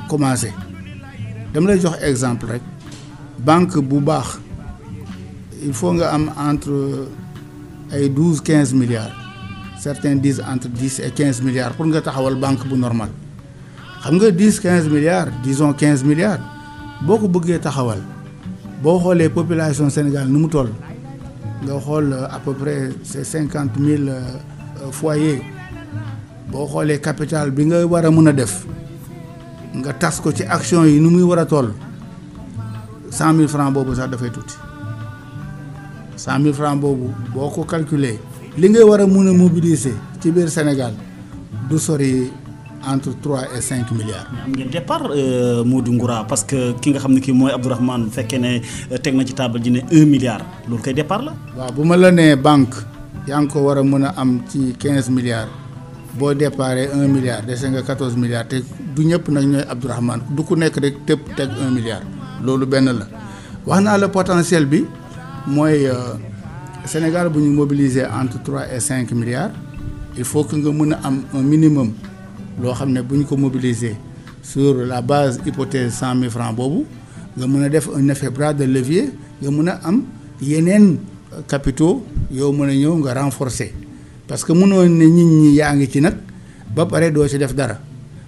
commencer dama lay jox exemple rek banque bu baax il faut nga am entre ay 12-15 milliards certains disent entre 10 et 15 milliards pour nga taxawal banque bu normal xam nga 10-15 milliards disons 15 milliards boo ko bëggee taxawal boo xoolee population Sénégal nu mu toll nga xool à peu près c'est 50 000 foyers boo xoolee capital bi nga war a mën a def nga tas ko ci action yi nu muy war a toll 100 000 francs boobu sax dafay tuuti 100 000 francs boobu boo ko calculer li ngay war a mën a mobiliser ci biir Sénégal du sori entre 3 et 5 milliards. am ngeen départ Modou Ngoura parce que ki nga xam ne kii mooy Abdourahmane bu fekkee ne teg na ci table ji ne 1 milliard loolu koy départ la. waaw bu ma la nee banque yaa ngi ko war a mën a am ci 15 milliards boo déparé 1 milliard dese nga 14 milliards te du ñëpp nag ñooy Abdourahmane du ku nekk rek tëb teg 1 milliard loolu benn la wax naa la potentiel bi mooy Sénégal bu ñu mobiliser entre 3 et 5 milliards il faut que nga mën a am un minimum. loo xam ne bu ñu ko mobiliser sur la base hypothèse 100 000 francs boobu nga mën a def un effet bras de levier nga mën a am yeneen capitaux yow mën a ñëw nga renforcer parce que mënoo ne nit ñi yaa ngi ci nag ba pare doo ci def dara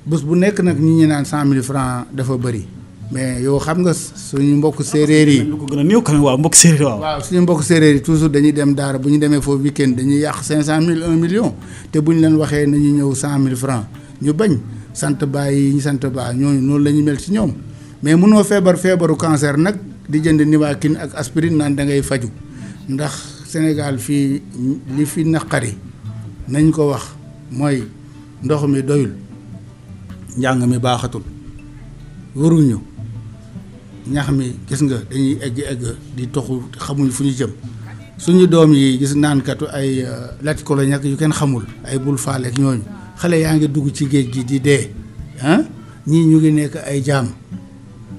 bés bu nekk nag nit ñi naan 100 000 francs dafa bëri mais yow xam nga suñu mbokk séeréer yi. lu ko gën a néew quand même waaw mbokk séeréer waaw. waaw suñu mbokk séeréer yi toujours dañuy dem daara bu ñu demee foofu week-end dañuy yàq 500 000 1 million te bu ñu leen waxee nañu ñëw 100 000 francs ñu bañ sant baay yi ñu sant baa ñooñu noonu la ñu mel ci ñoom mais mënoo feebaru cancer nag di jënd Nivaquine ak aspirine naan da ngay faju ndax Sénégal fii li fi naqari nañ ko wax mooy ndox mi doyul njàng mi baaxatul waruñu ñax mi gis nga dañuy egg di toxu xamuñ fu ñu jëm suñu doom yi gis naankatu ay latikolo ñak yu kenn xamul ay bul faale ak ñooñu xale yaa ngi dugg ci géej gi di dee ñii ñu ngi nekk ay jaam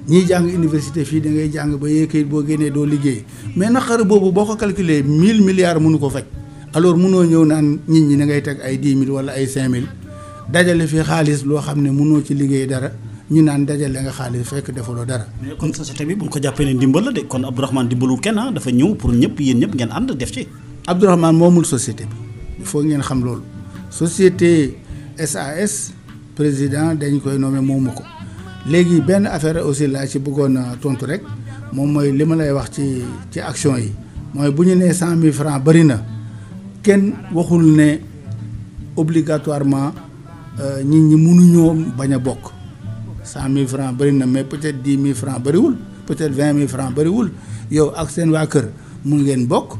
ñii jàng université fii da ngay jàng ba yee kayit boo génnee doo liggéey mais naqar boobu boo ko calculer 1000 milliards mënu ko faj alors mënoo ñëw naan nit ñi da ngay teg ay 10 000 wala ay 5 000 dajale fi xaalis loo xam ne mënoo ci liggéey dara ñu naan dajale nga xaalis fekk defaloo dara. mais kon société bi bu ñu ko jàppee ne ndimbal la de kon Abdourahmane dimbalul kenn dafa ñëw pour ñëpp yéen ñëpp ngeen ànd def ci. Abdourahmane moomul société bi il faut ngeen xam loolu société SAS président dañ koy nommé moomu ko léegi benn affaire aussi laa ci bëggoon a tontu rek moom mooy li ma lay wax ci action yi mooy bu ñu nee 100 000 francs bari na kenn waxul ne obligatoirement nit ñi mënuñoo bañ a bokk 100 000 francs bari na mais peut-être 10 000 francs bariwul peut-être 20 000 francs bariwul yow ak seen waa kër mun ngeen bokk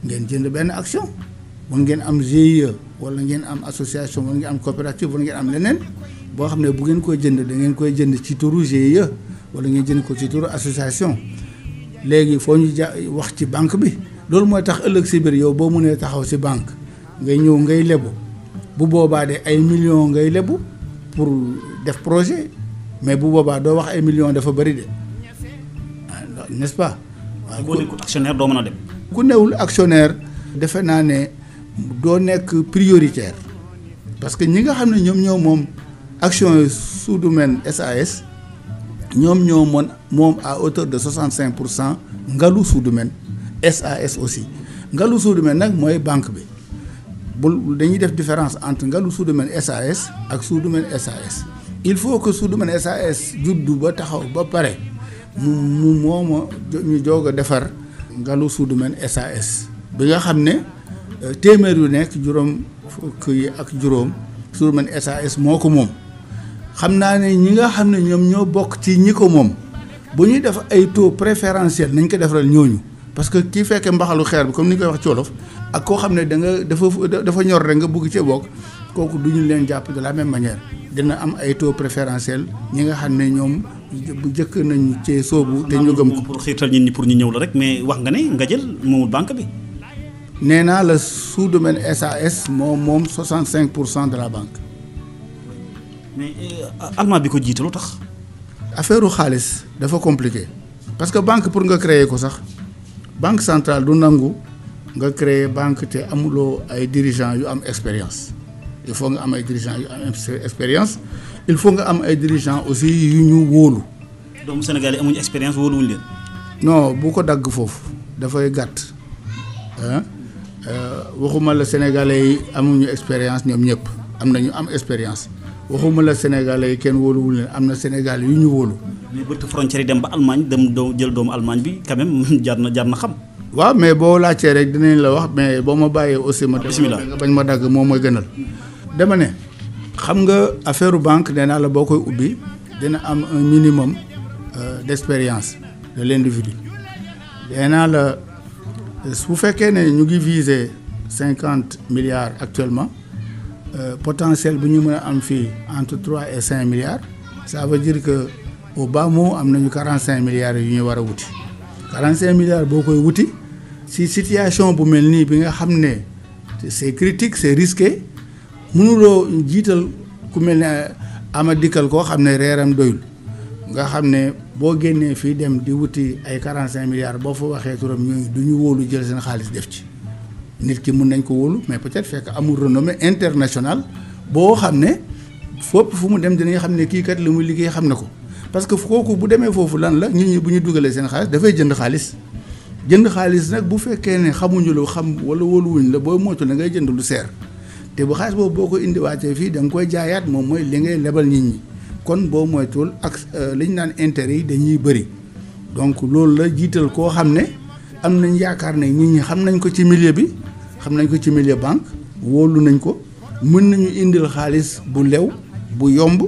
ngeen jënd benn action mun ngeen am GIE wala ngeen am association wala ngeen am coopérative wala ngeen am leneen boo xam ne bu ngeen koy jënd da ngeen koy jënd ci turu GIE wala ngeen jënd ko ci turu association léegi foo ñu wax ci banque bi loolu mooy tax ëllëg si biir yow boo mënee taxaw si banque ngay ñëw ngay lebu bu boobaa de ay millions ngay lebu pour def projet mais bu boobaa doo wax ay millions dafa bëri de n'est-ce pas. waaw ku nekkul actionnaire doo mën a dem. ku newul actionnaire defe naa ne doo nekk prioritaire parce que ñi nga xam ne ñoom ñoo moom action Sous-Domaine SAS ñoom ñoo moom à hauteur de 65% Ngalu Sous-Domaine SAS aussi Ngalu Sous-Domaine nag mooy banque bi bu dañuy def différence entre Ngalu Sous-Domaine SAS ak Sous-Domaine SAS il faut que Sous-Domaine SAS juddu ba taxaw ba pare mu mooma ñu joog a defar Ngalu Sous-Domaine SAS bi nga xam ne téeméer yu nekk juróom fukk yi ak juróom Sous-Domaine SAS moo ko moom xam naa ne ñi nga xam ne ñoom ñoo bokk ci ñi ko moom bu ñuy def ay taux préférentiel nañ ko defaral ñooñu parce que kii fekkee mbaxalu xeer bi comme ni ñu koy wax ci wolof ak koo xam ne dafa ñor rek nga bëgg cee bokk kooku du ñu leen jàpp de la même manière dina am ay taux préférentiel ñi nga xam ne ñoom bu jëkk nañu cee soobu te ñu gëm ko. pour xiirtal nit ñi pour ñu ñëw la rek mais wax nga ne nga jël moomul banque bi. nee naa la Sous-Domaine SAS moom 65% de la banque. mais allemand bi ko jiite lu tax. affaire u xaalis dafa compliqué parce que banque pour nga créer ko sax banque centrale du nangu nga créer banque te amuloo ay dirigeants yu am expérience il faut nga am ay dirigeants yu am expérience il faut nga am ay dirigeants aussi yu ñu wóolu. doomu Sénégal yi amuñu expérience wóoluwuñ leen. non bu ko dagg foofu dafay gàtt waxuma la Sénégalais yi amuñu expérience ñoom ñëpp am na ñu am expérience. waxuma la Sénégalais yi kenn wóoluwul leen am na Sénégal yu ñu wóolu. mais bëtt frontière yi dem ba Allemagne dem jël doomu Allemagne bi quand même jar na xam. waaw mais boo laajtee rek dinañ la wax mais boo ma bàyyee aussi ma. bismillah nga bañ ma dagg moom mooy gënal. dama ne xam nga affaire banque nee naa la boo koy ubbi dina am un minimum d'expérience de l'individu. nee naa la su fekkee ne ñu ngi viser 50 milliards actuellement. Potentiel bu ñu mën a am fii entre 3 et 5 milliards ça veut dire que au bas mot am nañu 45 milliards yu ñu war a wuti 45 milliards boo koy wuti si situation bu mel nii bi nga xam ne c'est critique c'est risqué mënuloo jiital ku mel ne ama dikkal koo xam ne reeram doyul nga xam ne boo génnee fii dem di wuti ay 45 milliards boo fa waxee turam ñooñu du ñu wóolu jël seen xaalis def ci. nit ki mun nañ ko wóolu mais peut-être fekk amul renommée internationale boo xam ne fépp fu mu dem dinañ xam ne kii kat li muy liggéey xam na ko parce que kooku bu demee foofu lan la nit ñi bu ñu dugalee seen xaalis dafay jënd xaalis nag bu fekkee ne xamuñu lu xam wala wóoluwuñ la booy moytu da ngay jënd lu seer te bu xaalis boobu boo ko indiwaatee fii da nga koy jaayaat moom mooy li ngay lebal nit ñi kon boo moytuwul ak li ñu naan intérêt yi dañuy bëri donc loolu la jiital koo xam ne am nañ yaakaar ne nit ñi xam nañ ko ci milieu bi. xam nañ ko ci milieu banque wóolu nañ ko mën nañu indil xaalis bu lew bu yomb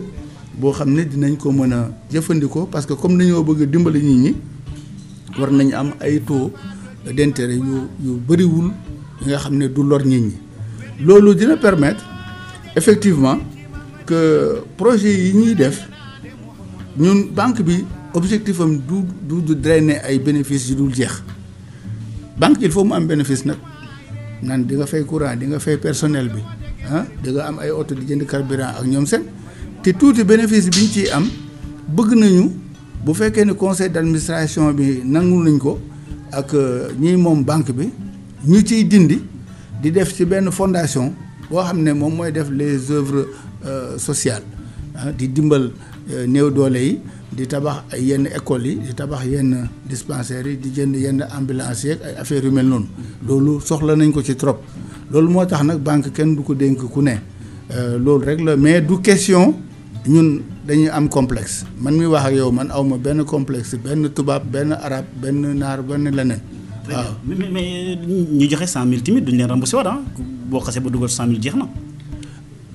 boo xam ne dinañ ko mën a jëfandikoo parce que comme nañoo bëgg a dimbali nit ñi war nañu am ay taux d'intérêt yu bëriwul yi nga xam ne du lor nit ñi loolu dina permettre effectivement que projet yi ñuy def ñun banque bi objectif am du drainer ay bénéfices yu dul jeex banque il faut mu am bénéfice nag. nan di nga fay courant di nga fay personnel bi di nga am ay oto di jënd carburant ak ñoom seen te tuuti bénéfice bi ñu ciy am bëgg nañu bu fekkee ne conseil d'administration bi nangu nañ ko ak ñi moom banque bi ñu ciy dindi di def ci benn fondation boo xam ne moom mooy def les œuvres sociales di dimbal néew doole yi di tabax ay yenn écoles yi di tabax yenn dispensaires yi di jënd yenn ambulance yeeg ay affaires yu mel noonu loolu soxla nañ ko ci trop loolu moo tax nag banque kenn du ko dénk ku ne loolu rek la mais du question ñun dañuy am complexe man mi wax ak yow man awma benn complexe benn tubaab benn arabe benn naar benn leneen waaw. mais ñu joxe 100 000 tamit duñ leen remboursé waat boo xasee ba dugal 100 000 jeex na.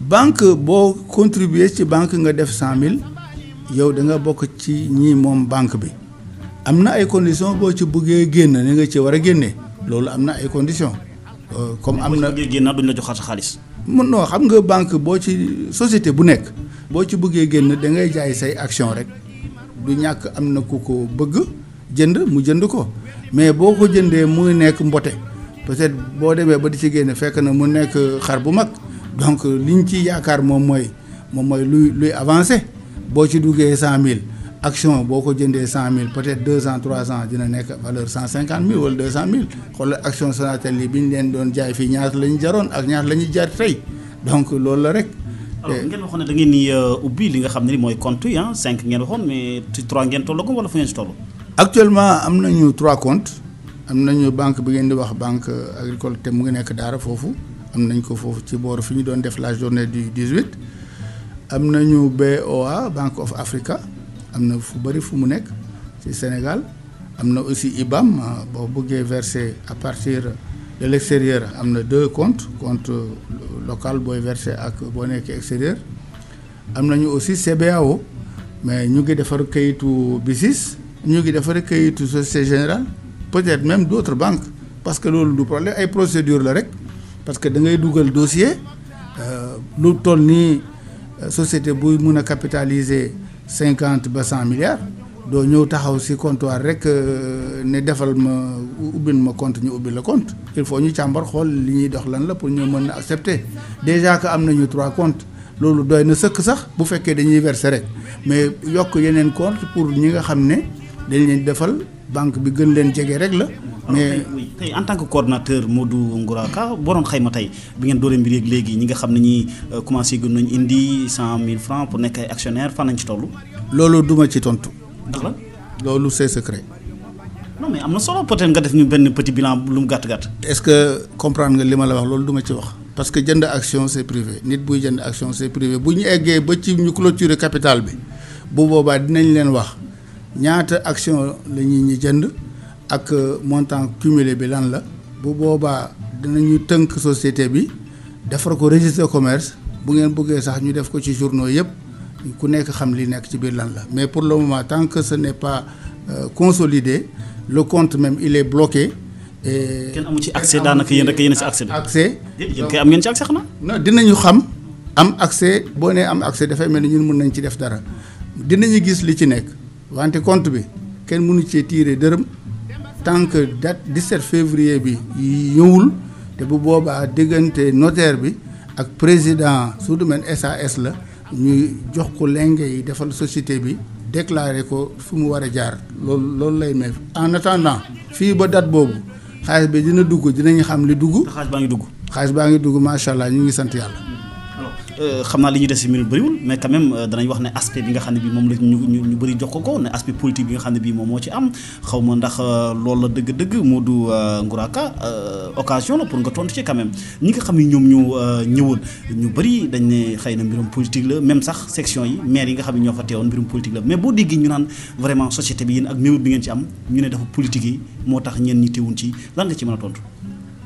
banque boo contribuer ci banque nga def 100 000 yow da nga bokk ci ñii moom banque bi am na ay conditions boo ci bëggee génn ni nga ci war a génnee loolu am na ay conditions. comme am na bëggee génn duñ la joxaat sa xaalis. mun noo xam nga banque boo ci société bu nekk boo ci bëggee génn da ngay jaay say action rek du ñàkk am na ku ko bëgg jënd mu jënd ko mais boo ko jëndee muy nekk mbote peut-être boo demee ba di ci génn fekk na mu nekk xar bu mag donc liñ ci yaakaar moom mooy luy avancé boo ci duggee 100 000 action boo ko jëndee 100 000 peut-être 2 ans 3 ans dina nekk valeur 150 000 wala 200 000 xoolal action Sonatel yi bi ñu leen doon jaay fii ñaata la ñu jaroon ak ñaata la ñuy jar tey donc loolu la rek. alors ngeen waxoon ne da ngeen ni ubbi li nga xam ne ni mooy compte yi 5 ngeen waxoon mais ci 3 ngeen tolloo wala fu ngeen si toll. actuellement am nañu 3 comptes am nañu banque bi ngeen di wax banque agricole te mu ngi nekk Daara foofu am nañ ko foofu ci booru fi ñu doon def la journée du 18 am nañu BOA Bank of Africa am na fu bëri fu mu nekk ci Sénégal am na aussi IBAM boo bëggee verser à partir de l'extérieur am na 2 comptes compte local booy verser ak boo nekkee extérieur am nañu aussi CBAO mais ñu ngi defar kayitu BICIS ñu ngi defar kayitu Société Générale peut-être même d'autres banques parce que loolu du problème ay procédure la rek parce que da ngay dugal dossier lu toll nii société buy mun a capitaliser 50 ba 100 milliards doo ñëw taxaw ci comptoir rek ne defal ma ubbil ma compte ñu ubbil la compte il faut ñu càmbar xool li ñuy dox lan la pour ñu mën a accepter déjà que am nañu 3 comptes loolu doy na sëkk sax bu fekkee dañuy verser rek mais yokk yeneen compte pour ñi nga xam ne dañ leen defal banque bi gën leen jege rek la. mais tey en tant que coordonnateur Modou Ngouraka boo doon xayma tey bi ngeen dooree mbir yeeg léegi ñi nga xam ne ñi commencé gën nañ indi 100 000 francs pour nekk ay actionnaire fan nañ ci toll. loolu duma ci tontu. ndax la loolu c'est secret. non mais am na solo peut-être nga def ñu benn petit bilan lu mu gàtt gàtt. est-ce que comprendre nga li ma la wax loolu duma ci wax. parce que jënd action c'est privé nit buy jënd action c'est privé bu ñu eggee ba ci ñu clôturer capital bi bu boobaa dinañ leen wax ñaata action la ñuy jënd ak montant cumulé bi lan la bu boobaa dinañu tënk société bi defar ko registre commerce bu ngeen bëggee sax ñu def ko ci journaux yëpp ku nekk xam li nekk ci biir lan la mais pour le moment tant que ce n'est pas consolidé le compte même il est bloqué. kenn amu ci accès daanaka yéen rek yéen a ci accès bi. accès yéen kay am ngeen ci accès xanaa. non dinañu xam am accès boo nee am accès dafay mel ni ñun mën nañ ci def dara dinañu gis li ci nekk wante compte bi kenn mënu cee tirer dërëm tant que date 17 février bi ñëwul te bu boobaa diggante notaire bi ak président su domaine SAS la ñuy jox ko lenge yi defal société bi déclarer ko fu mu war a jaar loolu lay may en attendant fii ba date boobu. xaalis bi dina dugg dinañu xam li dugg. xaalis baa ngi dugg. xaalis baa ngi dugg macha allah ñu ngi sant yàlla. alors xam naa li ñuy des si minute bëriwul mais quand même danañ wax ne aspect bi nga xam ne bii moom la ñu bëri jox ko ne aspect politique bi nga xam ne bii moom moo ci am xaw ma ndax loolu la dëgg-dëgg Modou Ngouraka occasion la pour nga tontu ci quand même ñi nga xam ne ñoom ñoo ñëwoon ñu bëri dañ ne xëy na mbirum politique la même sax section yi maire yi nga xam ne ñoo fa teewoon mbirum politique la mais boo déggee ñu naan vraiment société bi yéen ak méwut bi ngeen ci am ñu ne dafa politique yi moo tax ñeen ñi teewuñ ci lan nga ci mën a tontu.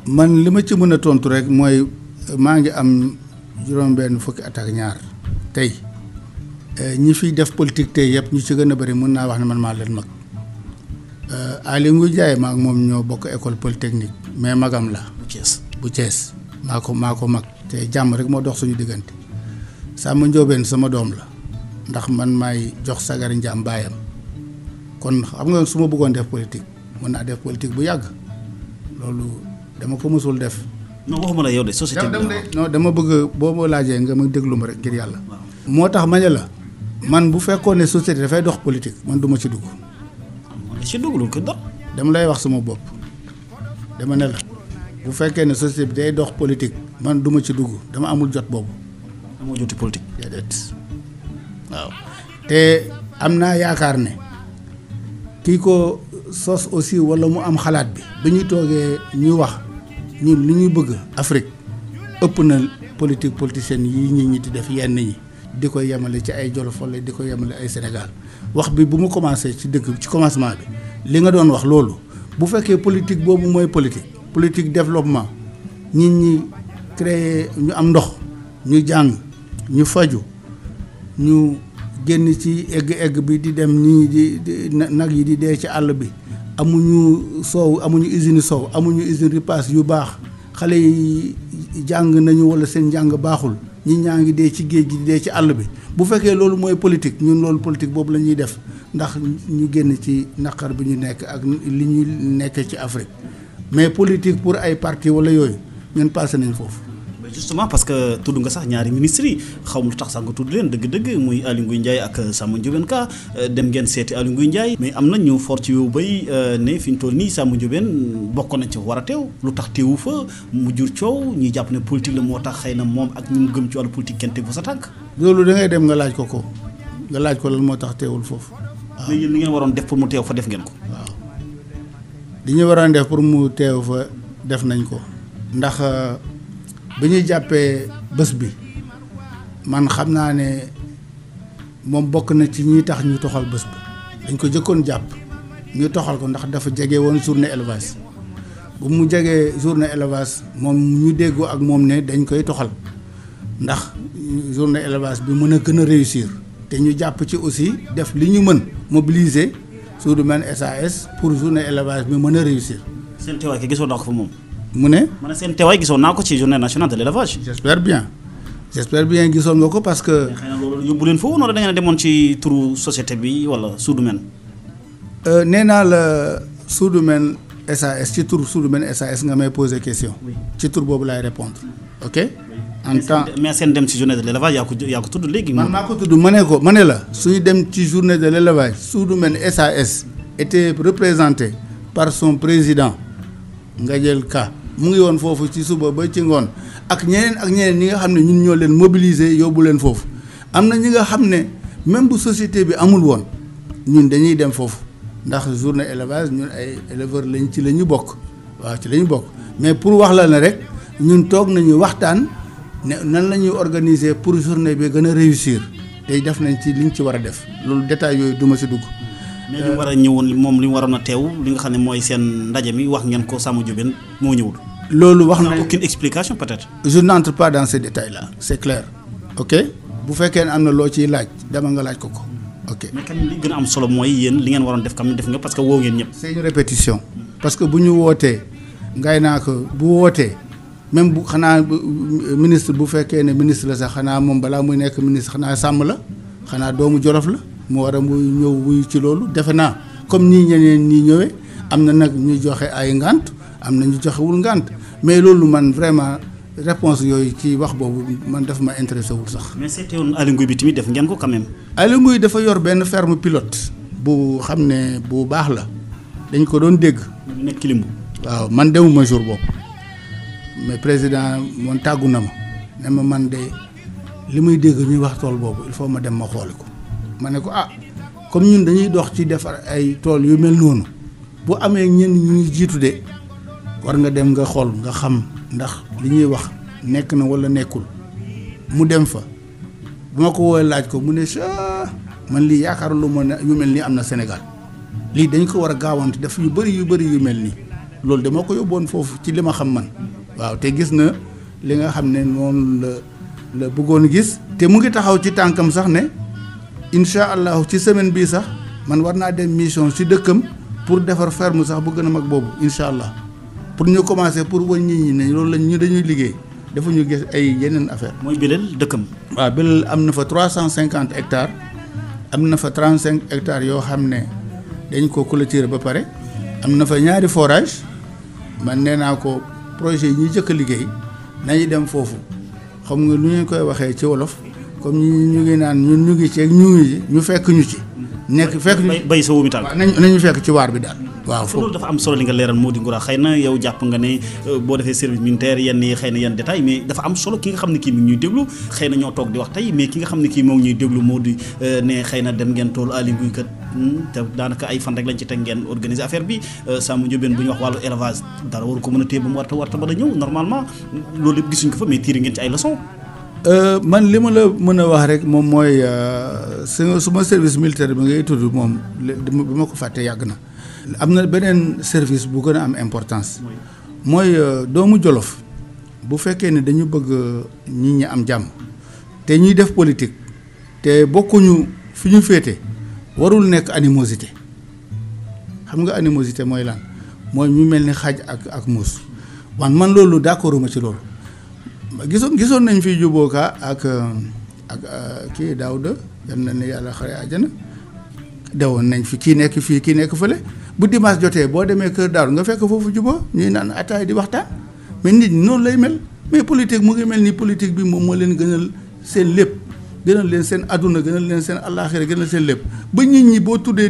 man li ma ci mën a tontu rek mooy maa ngi am juróom-benn fukki at ak ñaar tey ñi fiy def politique tey yëpp ñu ci gën a bëri mën naa wax ne man maa leen mag Aly Ngouille Ndiaye maa ak moom ñoo bokk école polytechnique mais magam la. bu Thiès maa ko mag te jàmm rek moo dox suñu diggante Samba Ndiobène sama doom la ndax man maay jox Sagari Ndiam baayam kon xam nga su ma bëggoon def politique mën naa def politique bu yàgg loolu dama ko mësul def. non waxuma la yow de société bi non dama bëgg boo ma laajee nga ma déglu ma rek ngir yàlla. moo tax ma ne la man bu fekkoon ne société dafay dox politique man du ma ci dugg. ci dugg ko dox. dama lay wax sama bopp dama ne la bu fekkee ne société bi day dox politique man du ma ci dugg dama amul jot boobu. amoo joti politique. déedéet waaw te am naa yaakaar ne kii ko sos aussi walla mu am xalaat bi ñuy toogee ñuy wax. ñun li ñuy bëgg Afrique ëpp na politique politicienne yi ñi di def yenn ñi di ko yemale ci ay Jolof wala di ko yemale ay Sénégal wax bi bu mu commencé ci dëkk ci commencement bi li nga doon wax loolu bu fekkee politique boobu mooy politique développement nit ñi créer ñu am ndox ñu jàng ñu faju ñu génn ci egg bi di dem nii di nag yi di dee ci àll bi amuñu soow amuñu usine soow amuñu usine ripaas yu baax xale yi jàng nañu wala seen njàng baaxul ñi ñaa ngi dee ci géej gi di dee ci àll bi bu fekkee loolu mooy politique ñun loolu politique boobu la ñuy def ndax ñu génn ci naqar bi ñu nekk ak li ñu nekk ci Afrique mais politique pour ay parti wala yooyu ñun passé nañ foofu. justement parce que tudd nga sax ñaari ministres yi xaw ma lu tax sax nga tudd leen dëgg-dëgg muy Aly Ngouille Ndiaye ak Samba Ndiobène Ka dem ngeen seeti Aly Ngouille Ndiaye mais am na ñu fort ci yow bay ne fi ñu toll nii Samba Ndiobène bokk nañ ci war a teew lu tax teewu fa mu jur coow ñuy jàpp ne politique la moo tax xëy na moom ak ñu mu gëm ci wàllu politique kenn tegu sa tànk. loolu da ngay dem nga laaj ko nga laaj ko lan moo tax teewul foofu. waaw mais yéen li ngeen waroon def pour mu teew fa def ngeen ko. waaw li ñu waroon def pour mu teew fa def nañ ko ndax bi ñuy jàppee bés bi man xam naa ne moom bokk na ci ñi tax ñu toxal bés bi dañ ko jëkkoon jàpp ñu toxal ko ndax dafa jege woon journée élevage bu mu jegee journée élevage moom ñu déggoo ak moom ne dañ koy toxal ndax journée élevage bi mën a gën a réussir te ñu jàpp ci aussi def li ñu mën mobiliser sous du mel SAS pour journée élevage bi mën a réussir. seen teewaay ki gisoon naa ko fa moom. mu ne. ma ne seen teewaay gisoon naa ko ci journée nationale de l'élevage. j'espère bien gisoon nga ko parce que. xëy na loolu yóbbu leen foofu wala da ngeen demoon ci turu société bi wala sous-domaine. nee naa la sous-domaine SAS ci tur sous-domaine SAS nga may poser question. ci tur boobu laay répondre ok. en temps mais seen dem ci journée de l'élevage yaa ko tudd léegi. man maa ko tudd ma ne la suy dem ci journée de l'élevage sous-domaine SAS était représenté par son président Ngadiel Ka mu ngi woon foofu ci suba ba ci ngoon ak ñeneen ñi nga xam ne ñun ñoo leen mobiliser yóbbu leen foofu am na ñi nga xam ne même bu société bi amul woon ñun dañuy dem foofu ndax journée élevage ñun ay éleveurs lañ ci la ñu bokk waaw ci la ñu bokk mais pour wax la ne rek ñun toog nañu waxtaan ne nan la ñuy organiser pour journée bi gën a réussir tey def nañ ci liñ ci war a def loolu détail yooyu duma ci dugg. mais li mu war a ñëwoon moom li mu waroon a teew li nga xam ne mooy seen ndaje mi wax ngeen ko Samba Ndiobène moo ñëwul. loolu wax na aucune explication peut-être. je n'entre pas dans ces détails là c'est clair ok bu fekkee ne am na loo ciy laaj dama nga laaj ko ok. mais li gën a am solo mooy yéen li ngeen waroon def kam def nga parce que woo ngeen ñëpp. c'est une répétition parce que bu ñu wootee ngay naa ko bu wootee même bu xanaa ministre bu fekkee ne ministre la sax xanaa moom balaa muy nekk ministre xanaa sàmm la xanaa doomu Jolof la mu war a muy ñëw wuyu ci loolu defe naa comme nii ñeneen ñi ñëwee am na nag ñuy joxe ay ngànt am na ñu joxewul ngànt mais loolu man vraiment réponse yooyu ci wax boobu man daf ma intéressé wul sax. mais seetee woon Aly Ngouille bi tamit def ngeen ko quand même. Aly Ngouille dafa yor benn ferme pilote bu xam ne bu baax la dañ ko doon dégg. nekk Kilimbu. waaw man demuma jour boobu mais président moom tàggu na ma ne ma man de li muy dégg ñuy wax tool boobu il faut ma dem ma xooli ko ma ne ko comme ñun dañuy dox ci defar ay tool yu mel noonu bu amee ñenn ñuy jiitu de war nga dem nga xool nga xam ndax li ñuy wax nekk na wala nekkul mu dem fa bu ma ko woowee laaj ko mu ne man lii yaakaar lu ma ne yu mel nii am na Sénégal lii dañ ko war a gaawante def yu bëri yu mel nii loolu dama ko yóbboon foofu ci li ma xam man waaw te gis na li nga xam ne noonu la bëggoon gis te mu ngi taxaw ci tànkam sax ne incha allahu ci semaine bii sax man war naa dem mission ci dëkkam pour defar ferme sax bu gën a mag boobu incha allah pour ñu commencer pour wañ nit ñi ne loolu lañ ñu dañuy liggéey dafa ñu gis ay yeneen affaire mooy Belel dëkkam. waaw Belel am na fa 350 hectares am na fa 35 hectares yoo xam ne dañ ko clôturer ba pare am na fa ñaari forage man nee naa ko projet yi ñuy jëkk a liggéey nañu dem foofu xam nga lu ñu koy waxee ci wolof comme ñu ngi naan ñun ñu ngi ci ñu fekk ñu ci. nekk fekk ñu bay sa wóomi taal. nañu fekk ci waar bi daal. waaw foofu loolu dafa am solo li nga leeral Mody Ngoura xëy na yow jàpp nga ne boo defee service militaire yenn yi xëy na yenn détails mais dafa am solo ki nga xam ne kii mi ngi ñuy déglu xëy na ñoo toog di wax tey mais ki nga xam ne kii moo ngi ñuy déglu moo di ne xëy na dem ngeen tool Aly Ngouille kat te daanaka ay fan rek lañ ci teg ngeen organiser affaire bi Samba Ndiobène bu ñu wax wàllu élevage dara waru ko mën a téye ba mu warta ba da ñëw normalement loolu yëpp gisuñ ko fa mais tiiri ngeen ci ay leçons. man li ma la mën a wax rek moom mooy suma service militaire bi ngay tudd moom bi ma ko fàtte yàgg na. am na beneen service bu gën a am importance mooy doomu Jolof bu fekkee ne dañu bëgg nit ñi am jàmm te ñuy def politique te bokkuñu fi ñu féete warul nekk animosité xam nga animosité mooy lan mooy ñu mel ni xaj ak muus man loolu d'accorduma ci loolu gisoon nañ fi jubooka ak kii Daouda yal na ne yàlla xare àjjana dewoon nañ fi kii nekk fii kii nekk fële bu dimanche jotee boo demee kër Daouda nga fekk foofu juboo ñuy naan ataay di waxtaan mais nit ñi noonu lay mel mais politique mu ngi mel ni politique bi moom moo leen gënal seen lépp gënal leen seen adduna gënal leen seen àllaaxira gënal seen lépp ba nit ñi boo tudd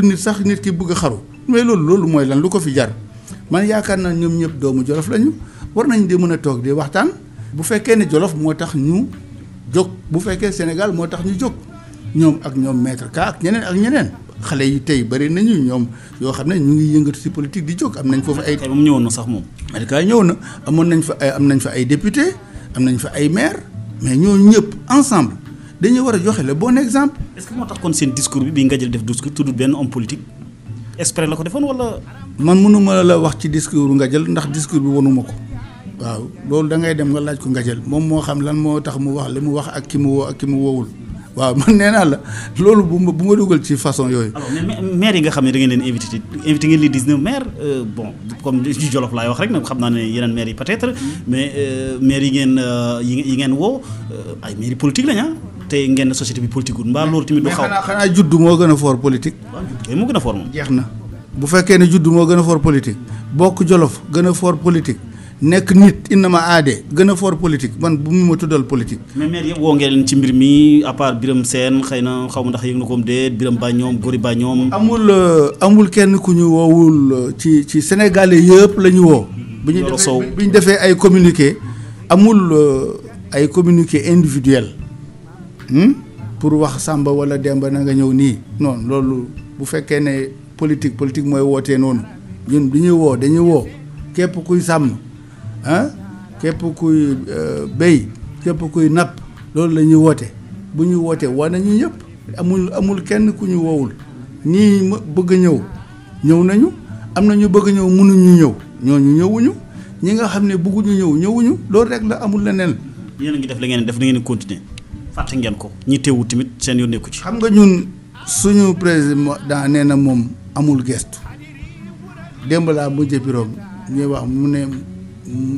nit sax nit ki bëgg a xaru mais loolu mooy lan lu ko fi jar man yaakaar naa ñoom ñëpp doomu Jolof lañu war nañ di mën a toog di waxtaan bu fekkee ne Jolof moo tax ñu jóg bu fekkee Sénégal moo tax ñu jóg ñoom ak ñoom maître Ka ak ñeneen xale yi tey bari nañu ñoom yoo xam ne ñu ngi yëngatu ci politique di jóg am nañ foofu ay. moom ñëwoon na sax moom. maître Ka ñëw na am nañ fa ay député am nañ fa ay maire mais ñooñu ñëpp ensemble dañuy war a joxe le bon exemple. est-ce que moo tax kon seen discours bi nga jël def discours tudd benn homme politique exprès la ko defoon wala. man mënuma la wax ci discours nga jël ndax discours bi wanuma ko waaw loolu da ngay dem nga laaj ko nga jël moom moo xam lan moo tax mu wax li mu wax ak ki mu woo ak ki mu woowul waaw man nee naa la loolu bu ma dugal ci façon yooyu. alors mais maire yi nga xam ne da ngeen leen invité ngeen les 19 maires bon comme ci Jolof laay wax rek nag xam naa ne yeneen maires yi peut-être mais maires yi ngeen woo ay maires politique lañ te ngeen société bi politique wul mbaa loolu tamit du xaw. xanaa juddu moo gën a fort politique. waaw juddu kay moo gën a fort moom. jeex na bu fekkee ne juddu moo gën a fort politique bokk Jolof gën a fort politique. nekk nit innama aade gën a fort politique man bu mu ma tuddal politique. mais maire yëpp woo ngeen leen ci mbir mi à part Birame Sène xëy na xaw ma ndax yëg na ko déet Birame Ba ñoom Gori Ba ñoom. amul kenn ku ñu woowul ci Sénégalais yëpp la ñu woo. bi ñu defee ay communiqué amul ay communiqué individuel pour wax Samba wala Demba na nga ñëw nii non loolu bu fekkee ne politique mooy wootee noonu ñun bi ñuy woo dañuy woo képp kuy sàmm. képp kuy béy képp kuy napp loolu la ñuy woote bu ñuy wootee war nañu ñëpp amul kenn ku ñu woowul ñii bëgg ñëw nañu am na ñu bëgg ñëw mënuñu ñëw ñooñu ñëwuñu ñi nga xam ne bëgguñu ñëwuñu loolu rek la amul leneen. yéen a ngi def la ngeen def da ngeen continuer fàtte ngeen ko ñi teewul tamit seen yoon nekku ci. xam nga ñun suñu président nee na moom amul gestu démb laa mujjee bureau ñuy wax mu ne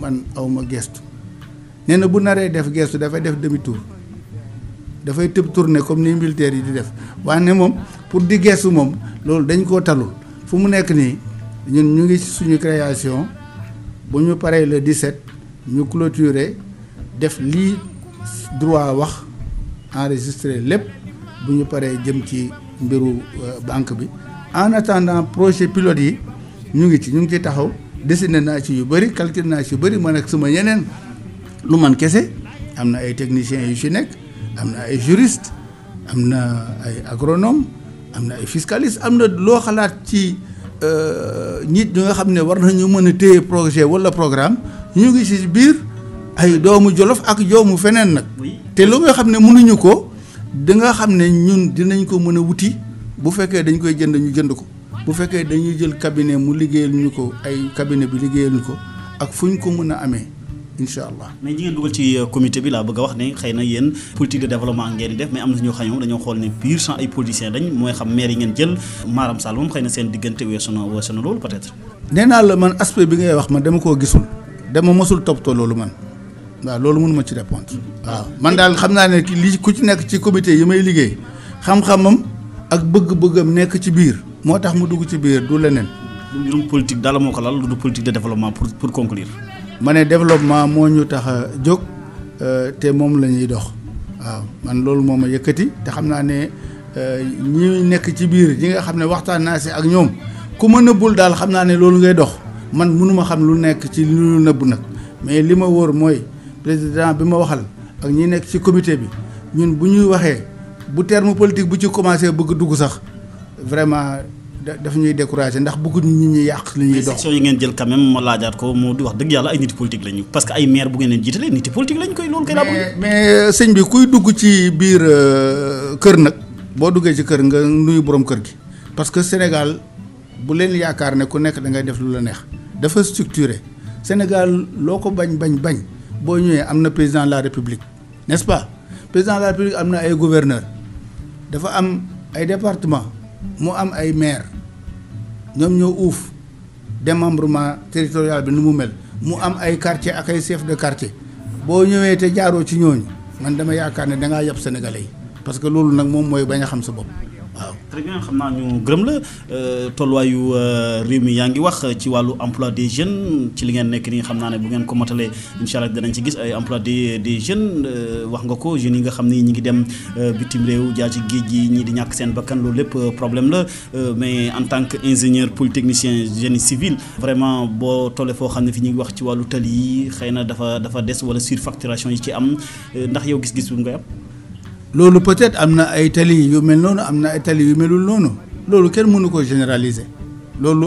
man awma gestu nee na bu naree def gestu dafay def demi tour dafay tëb tourner comme ni militaire yi di def waaye moom pour di gestu moom loolu dañ koo talul fu mu nekk nii ñun ñu ngi ci suñu création bu ñu paree le 17 ñu clôturer def lii droit wax enregistrer lépp bu ñu paree jëm ci mbiru banque bi en attendant projet pilote yi ñu ngi ci taxaw dessiné naa ci yu bëri calculé naa ci yu bëri man ak suma yeneen lu man kese am na ay techniciens yu ci nekk am na ay juriste am na ay agronome am na ay fiscaliste am na loo xalaat ci nit ñi nga xam ne war nañu mën a téye projet wala programme ñu ngi ci biir ay doomu Jolof ak doomu feneen nag te lu nga xam ne mënuñu ko da nga xam ne ñun dinañ ko mën a wuti bu fekkee dañ koy jënd ñu jënd ko bu fekkee dañuy jël cabinet mu liggéeyal ñu ko ay cabinet bi liggéeyal ñu ko ak fu ñu ko mën a amee incha allah. mais ñi ngeen dugal ci comité bi laa bëgg a wax ne xëy na yéen politique de développement ngeen di def mais am na ñoo xam ne dañoo xool ne pur sang ay politiciens dañ mooy xam maire yi ngeen jël Maram Sall moom xëy na seen diggante weesu na loolu peut-être. nee naa la man aspect bi ngay wax man dama koo gisul dama mosul toppatoo loolu man waaw loolu mënuma ci répondre waaw man daal xam naa ne li ku ci nekk ci comité yi may liggéey xam-xamam ak bëgg-bëggam nekk ci biir moo tax mu dugg ci biir du leneen. du mbirum politique daal moo ko lal du politique de développement pour conclure. ma ne développement moo ñu tax a jóg te moom la ñuy dox waaw man loolu moo ma yëkkati te xam naa ne ñi nekk ci biir ñi nga xam ne waxtaan naa si ak ñoom ku ma nëbbul daal xam naa ne loolu ngay dox man mënuma xam lu nekk ci lu nëbb nag mais li ma wóor mooy président bi ma waxal ak ñi nekk ci comité bi ñun bu ñuy waxee bu terme politique bu ci commencé bëgg dugg sax vraiment daf ñuy décourager ndax bëgguñu nit ñi yàq li ñuy dox. section yi ngeen jël quand même ma laajaat ko moo di wax dëgg yàlla ay niti politique lañu parce que ay maire bu ngeen leen jiitalee niti politique lañu koy loolu koy laa bëgg. mais sëñ bi kuy dugg ci biir kër nag boo duggee ci kër nga nuyu borom kër gi parce que Sénégal bu leen yaakaar ne ku nekk da ngay def lu la neex dafa structuré Sénégal loo ko bañ boo ñëwee am na président de la République n'est-ce pas président de la République am na ay gouverneur dafa am ay département mu am ay maire ñoom ñoo uuf démembrement territorial bi nu mu mel mu am ay quartier ak ay chef de quartier boo ñëwee te jaaroo ci ñooñu man dama yaakaar ne dangaa yab sénégalais yi parce que loolu nag moom mooy bañ a xam sa bopp waaw. très bien xam naa ñu gërëm la tolluwaayu réew mi yaa ngi wax ci wàllu emploi des jeunes ci li ngeen nekk nii xam naa ne bu ngeen ko motalee incha allah danañ ci gis ay emploi des jeunes wax nga ko jeunes yi nga xam ni ñi ngi dem bitim réew jaar ci géej gi ñii di ñàkk seen bakkan loolu lépp problème la mais en tant que ingénieur polytechnicien génie civil vraiment boo tollee foo xam ne fi ñu ngi wax ci wàllu tali yi xëy na dafa des wala surfacturation yi ci am ndax yow gis-gis bu ngay am. loolu peut-être am na ay tali yu mel noonu am na ay tali yu melul noonu loolu kenn mënu ko généraliser loolu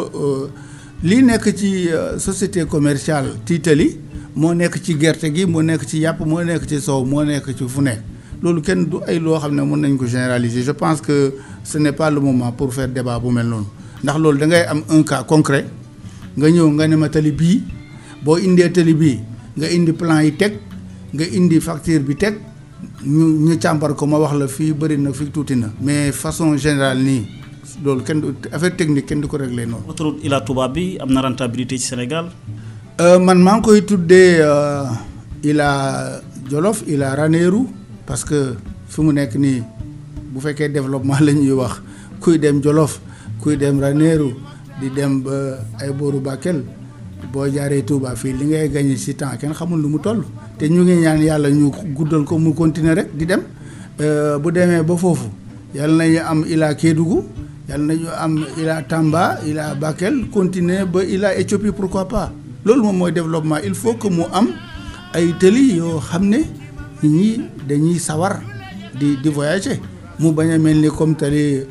lii nekk ci société commerciale tiitali moo nekk ci gerte gi moo nekk ci yàpp moo nekk ci soow moo nekk ci fu nekk loolu kenn du ay loo xam ne mën nañ ko généraliser je pense que ce n'est pas le moment pour faire débat bu mel noonu ndax loolu da ngay am un cas concret nga ñëw nga ne ma tali bii boo indee tali bii nga indi plan yi teg nga indi facture bi teg ñu càmbar ko ma wax la fii bëri na fii tuuti na mais façon générale nii loolu kenn du affaire technique kenn du ko réglé noonu. autoroute Ila Touba bi am na rentabilité ci Sénégal. man maa ngi koy tuddee Ila Jolof Ila Ranérou parce que fi mu nekk nii bu fekkee développement la ñuy wax kuy dem Jolof kuy dem Ranérou di dem ba ay booru Bakel boo jaaree Touba fii li ngay gagné ci temps kenn xamul lu mu toll. te ñu ngi ñaan yàlla ñu guddal ko mu continuer rek di dem bu demee ba foofu yàlla nañu am Ila Kédougou yàlla nañu am Ila Tamba Ila Bakel continuer ba Ila Éthiopie pourquoi pas loolu moom mooy développement il faut que mu am ay tëli yoo xam ne nit ñi dañuy sawar di voyager mu bañ a mel ni comme tali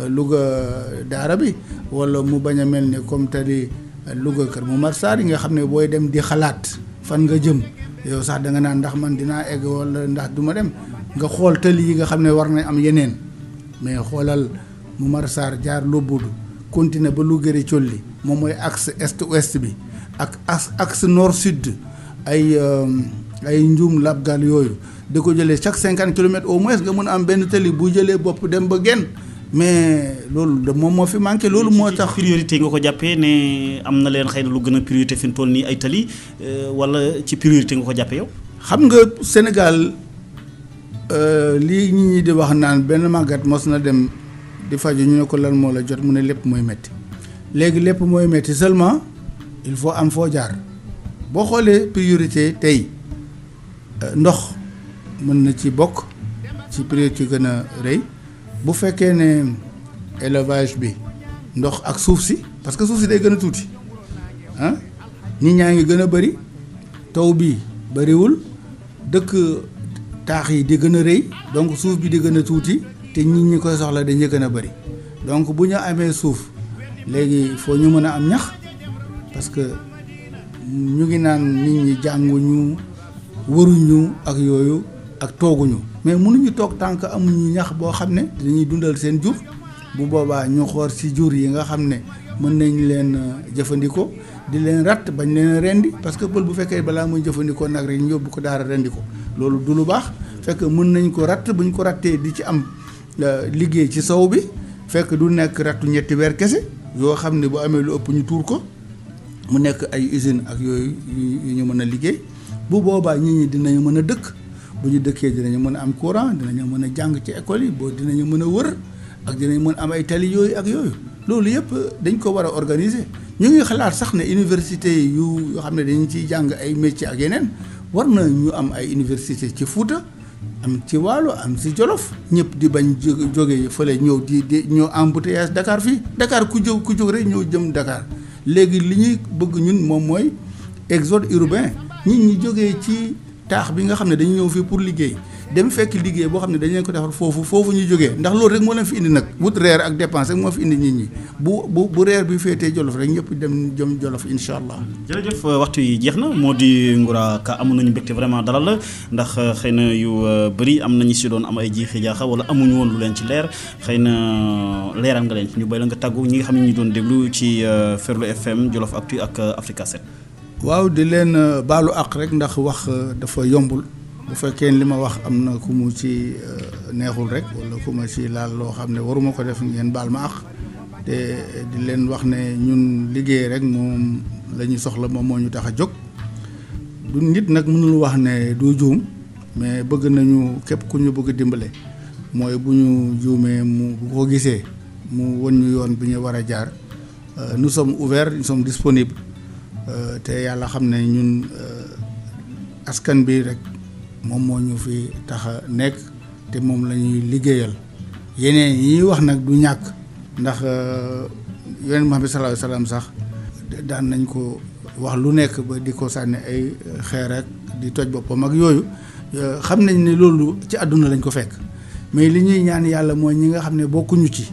Louga Daara bi wala mu bañ a mel ni comme tali Louga Kër Momar Sarr yi nga xam ne booy dem di xalaat fan nga jëm yow sax da nga naan ndax man dinaa egg wala ndax du ma dem nga xool tali yi nga xam ne war na am yeneen mais xoolal Momar Sarr jaar Lobbudu continuer ba Louga Colli moom mooy axe est ouest bi ak axe nord sud ay Ndioum Labgal yooyu da ko jëlee chaque 50 kilomètres au moins nga mën a am benn tali bu jëlee bopp dem ba genn mais loolu de moom moo fi manqué loolu moo tax. priorité nga ko jàppee ne am na leen xëy na lu gën a priorité fi mu toll nii ay tali wala ci priorité nga ko jàppee yow. xam nga Sénégal lii nit ñi di wax naan benn màggat mos na dem di faju ñu ne ko lan moo la jot mu ne lépp mooy métti léegi lépp mooy métti seulement il faut am foo jaar boo xoolee priorité tey ndox mën na ci bokk ci priorité gën a rëy. bu fekkee ne élevage bi ndox ak suuf si parce que suuf si day gën a tuuti ah nit ñaa ngi gën a bëri taw bi bëriwul dëkk taax yi di gën a rëy donc suuf bi di gën a tuuti te nit ñi koy soxla dañuy gën a bëri donc bu ñu amee suuf léegi foo ñu mën a am ñax parce que ñu ngi naan nit ñi jànguñu waruñu ak yooyu ak tooguñu mais mënuñu toog tànk amuñu ñax boo xam ne dañuy dundal seen jur bu boobaa ñu xool ci jur yi nga xam ne mën nañ leen jëfandikoo di leen ratt bañ leen rendi parce que pël bu fekkee balaa muy jëfandikoo nag rek ñu yóbbu ko daara rendi ko loolu du lu baax fekk mën nañ ko ratt bu ñu ko rattee di ci am liggéey ci sow bi fekk du nekk rattu ñetti weer kese yoo xam ne bu amee lu ëpp ñu tuur ko mu nekk ay usine ak yooyu yu ñu mën a liggéey bu boobaa nit ñi dinañu mën a dëkk bu ñu dëkkee dinañu mën a am courant dinañu mën a jàng ci école yi boo dinañu mën a wër ak dinañu mën a am ay tali yooyu ak yooyu loolu yëpp dañ ko war a organiser ñu ngi xalaat sax ne université yu yoo xam ne dañu ciy jàng ay métiers ak yeneen war na ñu am ay université ci Fuuta am ci Waalo am ci Jolof ñëpp di bañ jóge fële ñëw di ñëw embouteillage Dakar fii Dakar ku jóg rek ñëw jëm Dakar léegi li ñuy bëgg ñun moom mooy exode urbain nit ñi jógee ci taax bi nga xam ne dañu ñëw fii pour liggéey dem fekk liggéey boo xam ne dañu leen ko defar foofu ñu jógee ndax loolu rek moo leen fi indi nag wut reer ak dépense rek moo fi indi nit ñi bu reer bi féetee Jolof rek ñëpp dem jëm Jolof incha allah. jërëjëf waxtu yi jeex na moo di Ngoura Ka amoon nañu mbégte vraiment dalal la ndax xëy na yu bëri am nañu si doon am ay jiixi jaaxa wala amuñu woon lu leen ci leer xëy na leeral nga leen ñu bay la nga tàggu ñi nga xam ne ñu doon déglu ci Ferlo FM Jolof Actu ak Africa 7. waaw di leen baalu àq rek ndax wax dafa yombul bu fekkee li ma wax am na ku mu ci neexul rek wala ku ma ci laal loo xam ne waruma ko def ngeen baal ma àq te di leen wax ne ñun liggéey rek moom la ñu soxla moom moo ñu tax a jóg du nit nag mënul wax ne du juum mais bëgg nañu képp ku ñu bëgg dimbale mooy bu ñu juumee mu bu ko gisee mu won ñu yoon bi ñu war a jaar. Nous sommes ouverts, nous sommes disponibles te yàlla xam ne ñun askan bi rek moom moo ñu fi tax a nekk te moom la ñuy liggéeyal yeneen yi ñuy wax nag du ñàkk ndax yonent Muhammad sallallahu alayhi wasallam sax daan nañ ko wax lu nekk ba di ko sànni ay xeer ak di toj boppam ak yooyu xam nañ ne loolu ci àdduna lañ ko fekk mais li ñuy ñaan yàlla mooy ñi nga xam ne bokkuñu ci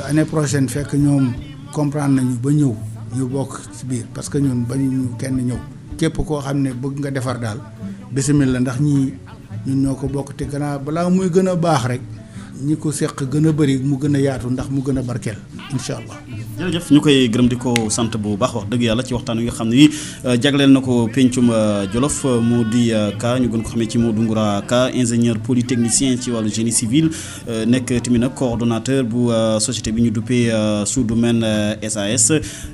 année prochaine fekk ñoom comprendre nañu ba ñëw ñu bokk ci biir parce que ñun bañu ñu kenn ñëw képp koo xam ne bëgg nga defar daal bismillah ndax ñii ñun ñoo ko bokk te gannaaw balaa muy gën a baax rek ñi ko seq gën a bëri mu gën a yaatu ndax mu gën a barkeel incha allah. jërëjëf ñu koy gërëm di ko sant bu baax wax dëgg yàlla ci waxtaan wi nga xam ne ni jagleel na ko pencum Jolof mu di Ka ñu gën ko xamee ci Modou Ngoura Ka ingénieur polytechnicien ci wàllu génie civil nekk tamit nag coordonnateur bu société bi ñu duppee Sous-Domaine SAS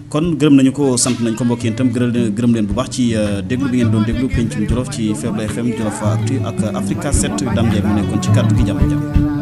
kon gërëm nañu ko sant nañ ko mbokk yéen itam gërëm leen bu baax ci déglu bi ngeen doon déglu pencum Jolof ci Faible FM Jolof Actu ak Africa 7 Dame Ndiaye mu nekkoon ci kàddu gi jàmm.